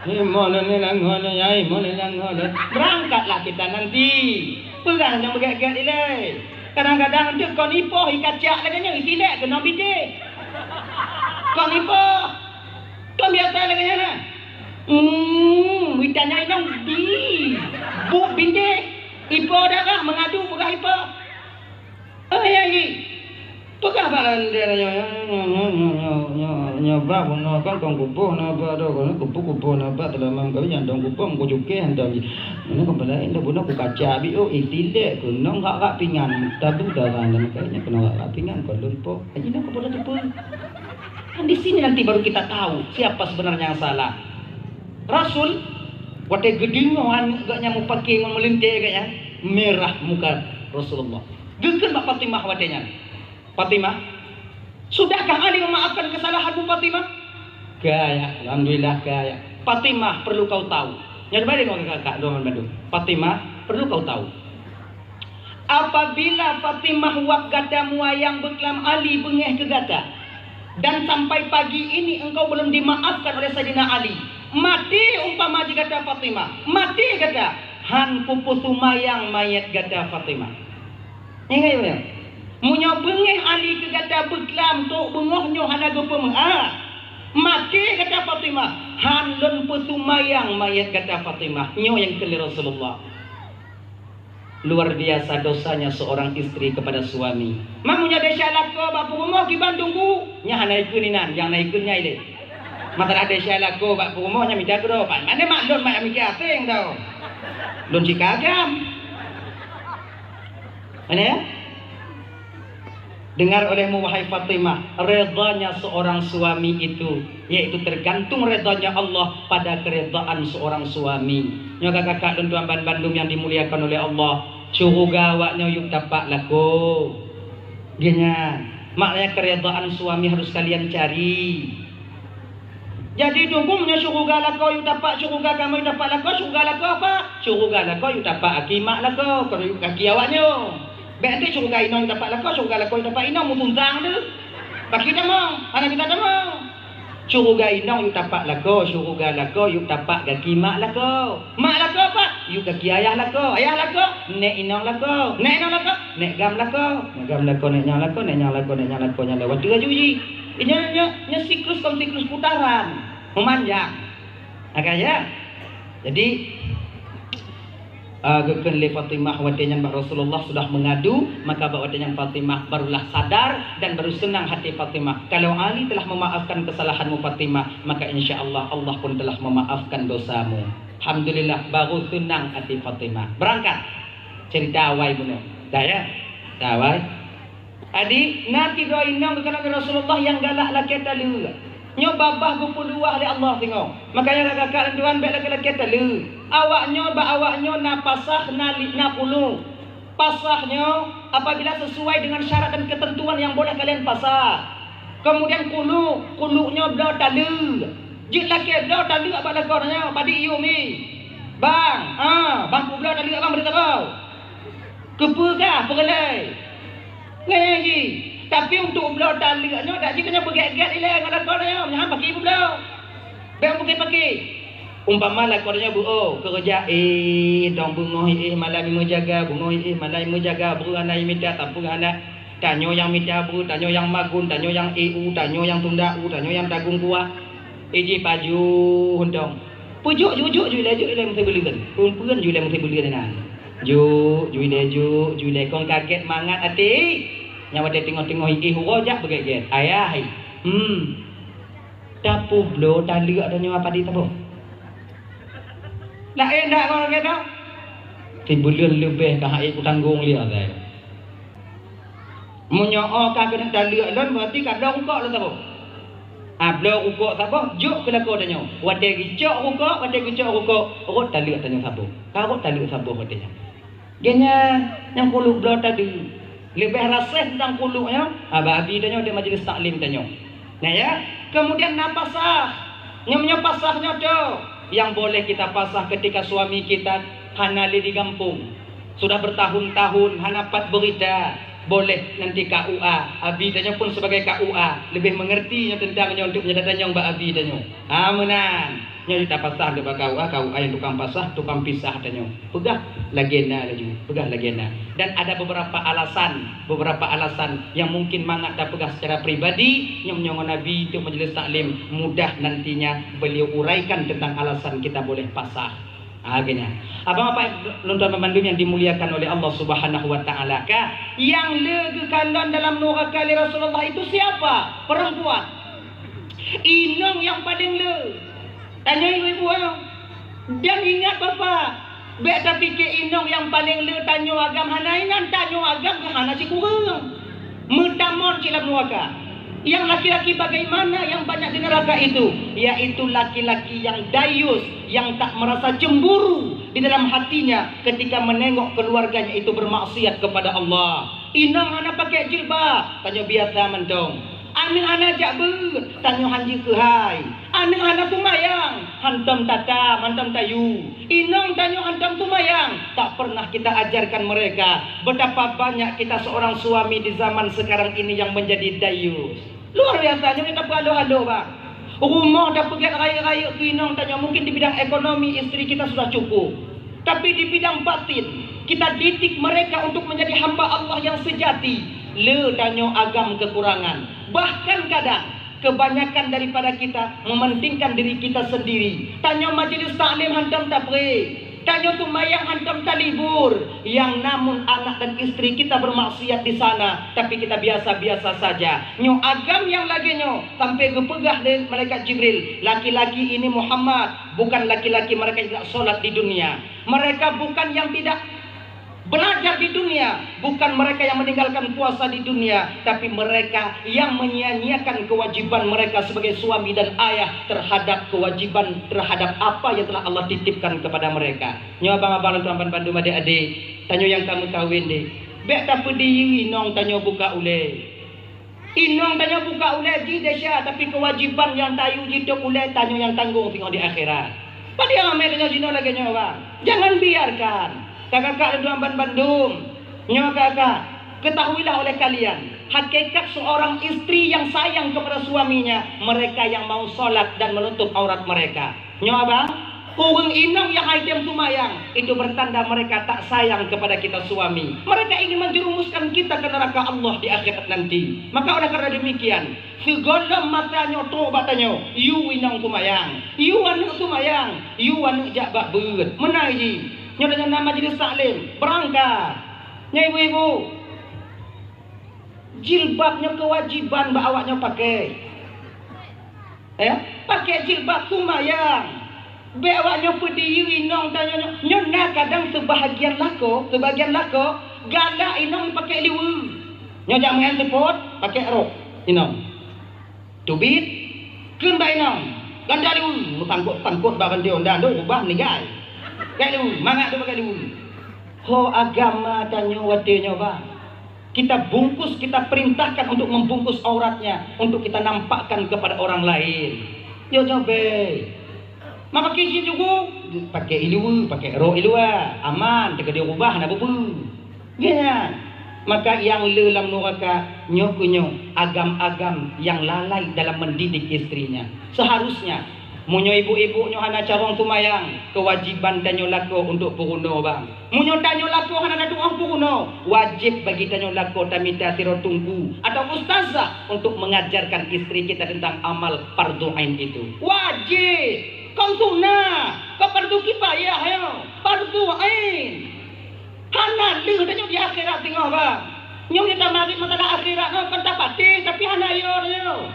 Ih, mo lôn ni langoe lôn, ai, mo lôn langoe lôn. Beurangkatlah kita nanti. Peugah nyang beugét-gét ilée. Kadang-kadang teuk kon ipoh, ikacak lagée nyoe, isilek keunoe bideh. Kon ipoh. Kon biasa lagée nyan na. Hmm, itanya inong di. Buk bideh. Ipoh darah mengadu peugah ipoh. Oh, ya, ya. Peugah bak lôn dia nyoe, nyoe, nyoe, bah bunoe kan kon kupoh na bak do, kon kupoh, kupoh na bak teulamam kami nyang dong kupoh, ku cukée hantom jih. Mana kepala indah bunoe ku kaca abi, oh, itilek ku nong gak-gak pingan, tadu darah dan makanya kena gak-gak pingan, kon lôn poh. Haji nak kepada teupeu. Kan di sini nanti baru kita tahu siapa sebenarnya yang salah. Rasul, watée geudeungoe aneuëk geuh nyan mupakée ngon meulintée geuh nyan, mirah muka Rasulullah. Geukheun bak Fatimah watée nyan, "Fatimah, sudahkah Ali memaafkan kesalahanmu, Fatimah?" "Ka, ya, alhamdulillah, ka, ya." "Fatimah, perlu kau tahu." Nyan balik ngon kakak, dua bandum. "Fatimah, perlu kau tahu. Apabila Fatimah wab gata muayang beuklam Ali beungéh keu gata, dan sampai pagi ini engkau belum dimaafkan oleh Saidina Ali, maté umpama jih gata Fatimah, maté gata, han kupeuseumayang manyét gata Fatimah." Ingat ya, meunyoe beungéh Ali keu gata beuklam trok beungoh nyoe hana geupeumeu'ah, maté gata Fatimah, han lôn peuseumayang manyét gata Fatimah. Nyoe nyang kheun lé Rasulullah. Luar biasa dosanya seorang istri kepada suami. Meunyoe desya lakoe bak peurumoh kiban tunggu, nyan hana ikheun inan, nyang na ikheun nyai lé. Masalah desya lakoe bak peurumoh nyan mita keudroe, pat mane mak lôn mak miké aséng tau. Lôn cit kagam. Mana ya? Dengar olehmu, wahai Fatimah, redanya seorang suami itu, yaitu tergantung redanya Allah pada keredaan seorang suami. Nyoe ka kakak lôn tuan ban bandum yang dimuliakan oleh Allah, syuruga awak nyoe yub tapak lakoe. Geuhnyan, maknanya keredaan suami harus kalian cari. Jadi, dum nyoe syuruga lakoe yub tapak, syuruga kamoe yub tapak lakoe, syuruga lakoe apa? Syuruga lakoe yub tapak gaki mak lakoe, kon yub gaki awak nyoe. Bék enti syuruga inong yub tapak lakoe, syuruga lakoe yub tapak inong, meutuntang tu. Bagi tamong, hana kita tamong. Syuruga inong yub tapak lakoe, syuruga lakoe yub tapak gaki mak lakoe. Mak lakoe apa? Yub gaki ayah lakoe, ayah lakoe, nék inong lakoe, nék inong lakoe, nék gam lakoe, nék gam lakoe, nék nyang lakoe, nék nyang lakoe, nék nyang lakoe, nyang lewat tu laju jih. Nyoe, nyoe, nyoe siklus kon siklus putaran, memanjang. Maka ya. Jadi, ah, geukheun lé Fatimah watée nyan bak Rasulullah sudah mengadu, maka bak watée nyan Fatimah barulah sadar dan baru senang hati Fatimah. Kalau Ali telah memaafkan kesalahanmu Fatimah, maka insya Allah, Allah pun telah memaafkan dosamu. Alhamdulillah, baru senang hati Fatimah. Berangkat. Cerita awai bunoe. Dah ya? Dah awai. Jadi, na sidroe inong geukalon lé Rasulullah nyang galak lakée taleuek. Nyoe babah geupeuluah lé Allah singoh. Makanya kakak-kakak dan tuan, bék lakée-lakée taleue. Awaknyoe, bak awaknyoe na pasah, na li-, na khulu'. Pasah nyoe apabila sesuai dengan syarat dan ketentuan yang boleh kalian pasah. Kemudian khulu', khulu' nyoe bloe taleue. Jeuet lakée bloe taleue bak lakoe nyoe, padit yue mi. Bang, ha, bang peubloe taleue bang, padit saboh. Keupeue kah peureulée? Ngon nyang jih. Tapi untuk bloe taleue nyoe, dak jih tanyoe beugét-gét ilée ngon lakoe nyoe, nyan paki peubloe. Bék paki-paki. Umpama lakoe nyoe beu-o, keureuja, eh, dong beungoh, eh, malam meujaga, beungoh, eh, malam meujaga, breueh hana mita, tapeuhana. Tanyoe nyang mita breueh, tanyoe nyang magun, tanyoe nyang, eh, u, tanyoe nyang tunda u, tanyoe nyang tagong kuah. Eh, jih pajoh dong. Peujok, jok, jok, jok ilée, jok ilée meusibuleuen. Peuen-peuen jok ilée meusibuleuen inan. Jok, jok ilée, jok, jok ilée. Kon kagét mangat até. Nyang watée teungoh-teungoh iéh uroe jak beugét-gét. Ayah, hai. Hmm. Tapeubloe taleue tanyoe padit saboh. Laén dak ngon lagée nyoe? Sibuleuen leubeh ka hai kutanggong lé asai. Meunyoe ka keuneuk taleue lôn, berarti ka bloe rukok lôn saboh. Ah, bloe rukok saboh, jok keu lakoe tanyoe. Watée geucok rukok, watée geucok rukok, rot taleue tanyoe saboh. Ka rot taleue saboh watée nyan. Geuhnyan nyang khulu' bloe taleue. Leubeh rasai teuntang khulu' nyoe, ah, bak abi tanyoe di majlis taklim tanyoe. Nah, ya. Kemudian na pasah. Nyoe, nyoe pasah nyoe tu yang boleh kita pasah ketika suami kita hana lé di gampông. Sudah bertahun-tahun hana pat beurita. Boleh nanti K U A. Abi tanyoe pun sebagai K U A lebih mengerti nyoe tentang nyoe untuk meunyoe datanyong bak abi tanyoe. Ha, meunan. Nyoe tapasah lé bak K U A, K U A nyang tukang pasah, tukang pisah tanyoe. Peugah lagée na laju, peugah lagée na. Dan ada beberapa alasan, beberapa alasan yang mungkin mangat tapeugah secara pribadi, nyoe meunyoe ngon Nabi untuk majelis taklim, mudah nantinya beliau uraikan tentang alasan kita boleh pasah. Ha, geuhnyan. Abang-abang lôn tuan bandum yang dimuliakan oleh Allah Subhanahu wa Taala, ka, yang le geukalon dalam nuraka lé Rasulullah itu siapa? Perempuan. Inong yang paling le. Tanyoe ibu-ibu, ah. Dan ingat bapak, bék tapike inong nyang paleng le tanyoe agam hana inan, tanyoe agam hana sikureueng. Meutamong cit lam nuraka. Yang laki-laki bagaimana yang banyak di neraka itu? Yaitu laki-laki yang dayus, yang tak merasa cemburu di dalam hatinya ketika menengok keluarganya itu bermaksiat kepada Allah. Inong hana pakai jilbab, tanyoe biasa mantong. Aneuk hana jak beuet, tanyoe han jikeuhai. Aneuk hana seumayang, hantom tatam, hantom tayue. Inong tanyoe hantom seumayang, tak pernah kita ajarkan mereka. Betapa banyak kita seorang suami di zaman sekarang ini yang menjadi dayus. Luar biasa, nyoe tapeuhalo-halo, Bang. Rumoh tapeugét rayeuk-rayeuk keu inong tanyoe, mungkin di bidang ekonomi istri kita sudah cukup. Tapi di bidang batin, kita didik mereka untuk menjadi hamba Allah yang sejati. Le tanyoe agam kekurangan. Bahkan kadang, kebanyakan daripada kita mementingkan diri kita sendiri. Tanyoe majelis taklim hantom tapré. Tanyoe seumayang hantom talibur. Yang namun anak dan istri kita bermaksiat di sana, tapi kita biasa-biasa saja. Nyoe agam nyang lagée nyoe sampai geupeugah lé malaikat Jibril, "Laki-laki ini Muhammad, bukan laki-laki mereka yang tidak sholat di dunia. Mereka bukan yang tidak belajar di dunia, bukan mereka yang meninggalkan puasa di dunia, tapi mereka yang menyia-nyiakan kewajiban mereka sebagai suami dan ayah terhadap kewajiban terhadap apa yang telah Allah titipkan kepada mereka." Nyoe abang-abang dan tuan bandum adék-adék, tanyoe nyang ka meukawen deh, bék tapeudiyeu inong tanyoe buka ulée. Inong tanyoe buka ulée jih desya, tapi kewajiban nyang tayue jitôb ulée tanyoe nyang tanggong singoh di akhirat. Padahai ramé tanyoe jinoe lagée nyoe, Bang. Jangan biarkan. Kakak-kakak dan tuan bandum, nyoe kakak, ketahuilah oleh kalian, hakikat seorang istri yang sayang kepada suaminya, mereka yang mau sholat dan menutup aurat mereka. Nyoe abang, ureuëng inong nyang hana tem seumayang, itu bertanda mereka tak sayang kepada kita suami. Mereka ingin menjerumuskan kita ke neraka Allah di akhirat nanti. Maka oleh karena demikian, sigohlom masa nyoe trok bak tanyoe, yue inong seumayang, yue aneuëk seumayang, yue aneuëk jak bak beuet. Meunan jih, nyoe tanyoe na majelis taklim, beurangkat. Nyoe ibu-ibu, jilbab nyoe kewajiban bak awak nyoe pakai. Eh, pakai jilbab seumayang. Bék awak nyoe peudiyeu inong tanyoe nyoe. Nyoe na kadang seubahagian lakoe, seubahagian lakoe galak inong pakai liweue. Nyoe jak meu'en seupôt, pakai rok inong. Teubiet, Kheun bak inong, ganda diu, meusangkot-sangkot bak rantai honda, dok ubah meuninggai. Gak diu, mangat dok bak diu. Ho agama tanyoe watée nyoe, bang. Kita bungkus, kita perintahkan untuk membungkus auratnya, untuk kita nampakkan kepada orang lain. Yo, nyoe bèk. Maka kisi juga, pakai iluwa, pakai rok iluwa, aman, teuka dirubah, hana bubu. Nyan. Maka nyang le lam nuraka nyoe keuh nyoe agam-agam nyang lalai dalam mendidik istrinya. Seharusnya, meunyoe ibu-ibu nyoe hana carông seumayang, kewajiban tanyoe lakoe untuk peurunoe, bang. Meunyoe tanyoe lakoe hana na tuoh peurunoe, wajéb bagi tanyoe lakoe tamita sidroe teungku atau ustazah untuk mengajarkan istri kita tentang amal fardu ain itu. Wajéb! Kon sunah, kon fardu kifayah nyoe, fardu ain. Hana lheueh tanyoe di akhirat singoh, bang. Nyoe nyang tamarit masalah akhirat nyoe kon tapatéh, tapi hana yo tanyoe.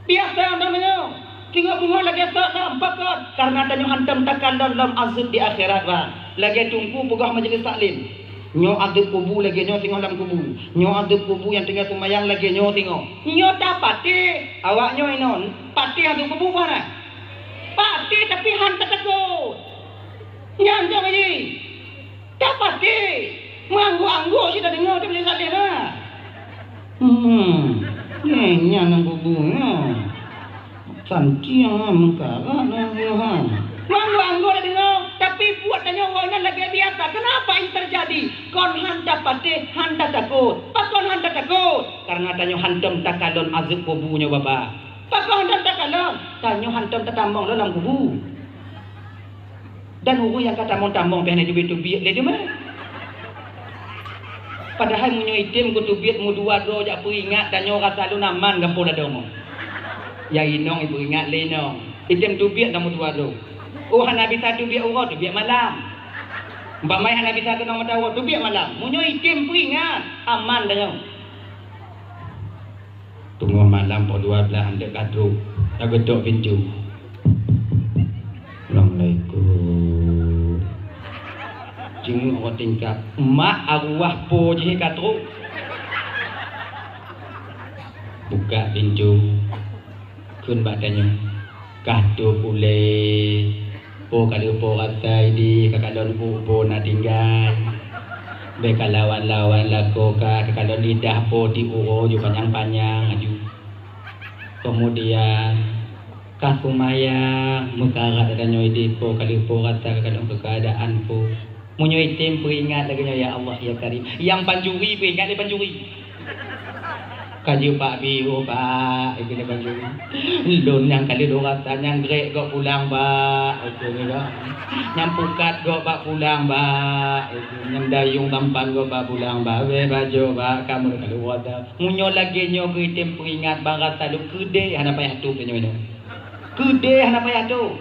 Biasa tanyoe. Singoh beungoh lagèe sot lom, pakon? Karena tanyoe hantom takalon lom azeub di akhirat, bang. Lagèe teungku peugah majelis taklim. Nyoe azeub kubu lagèe nyoe singoh lam kubu. Nyoe azeub kubu nyang teungoh seumayang lagèe nyoe singoh. Nyoe tapatéh, awak nyoe inon, patéh azeub kubu bah na? Patéh, tapi han tatakot. Nyan jaweueb jih. Tapatéh, meuangguk-angguk cit tadeungoe teuh majelis taklim, ha. Hmm, nyan nyang kubu nyoe. Santiang, ha, meukarat, ha, ha. Meuangguk-angguk tadeungoe, tapi buet tanyoe woe nyan lagèe biasa. Kenapa ini terjadi? Kon han tapatéh, han tatakot. Pakon han tatakot? Karena tanyoe hantom takalon azeub kubu nyoe, Bapak. Pakon han takalon? Tanyoe hantom tatamong lom lam kubu. Dan ureueng nyang ka tamong-tamong pih hana teubiet-teubiet lé teuma. Padahai meunyoe item geuteubiet meudua droe jak peuingat, tanyoe rasa lôn aman gampông ladôm. Ya inong ipeuingat lé inong. Item teubiet lam meudua droe. Oh, hana bisa teubiet uroe, teubiet malam. Umpamai hana bisa keunong mata uroe, teubiet malam. Meunyoe item peuingat, aman tanyoe. Teungoh malam poh dua blaih han deuek ka trok, ka geutok pintoe. Assalamualaikum. Jinguk rot tingkap. Mak arwah po jih ka trok. Buka pintoe. Kheun bak tanyoe. Kah trok ulèe, po ka lheueh po rasa idéh, ka kalon po-po na tinggai. Bèk ka lawan-lawan lakoe kah, ka kalon lidah po di uroe ju panyang-panyang aju. Keumudian, kah seumayang, meukarat tanyoe idéh po ka lheueh po rasa ka kalon keukeadaan po. Meunyoe item peuingat lagèe nyoe, "Ya Allah, ya Karim." Nyang pancuri peuingat lé pancuri. Ka jeuet bak biôh, "Pak," kheun lé pancuri. "Lôn nyang ka lheueh lôn rasa nyang grek gob pulang, Pak," kheun lé, "nyang pukat gob bak pulang, Pak," kheun, "nyang dayong tampan gob bak pulang, Pak. Bèk bajoe, Pak, kamoe ka lheueh rasa." Meunyoe lagèe nyoe keu item peuingat bak rasa lôn, keudéh hana payah tôb tanyoe nyoe. Keudéh hana payah tôb.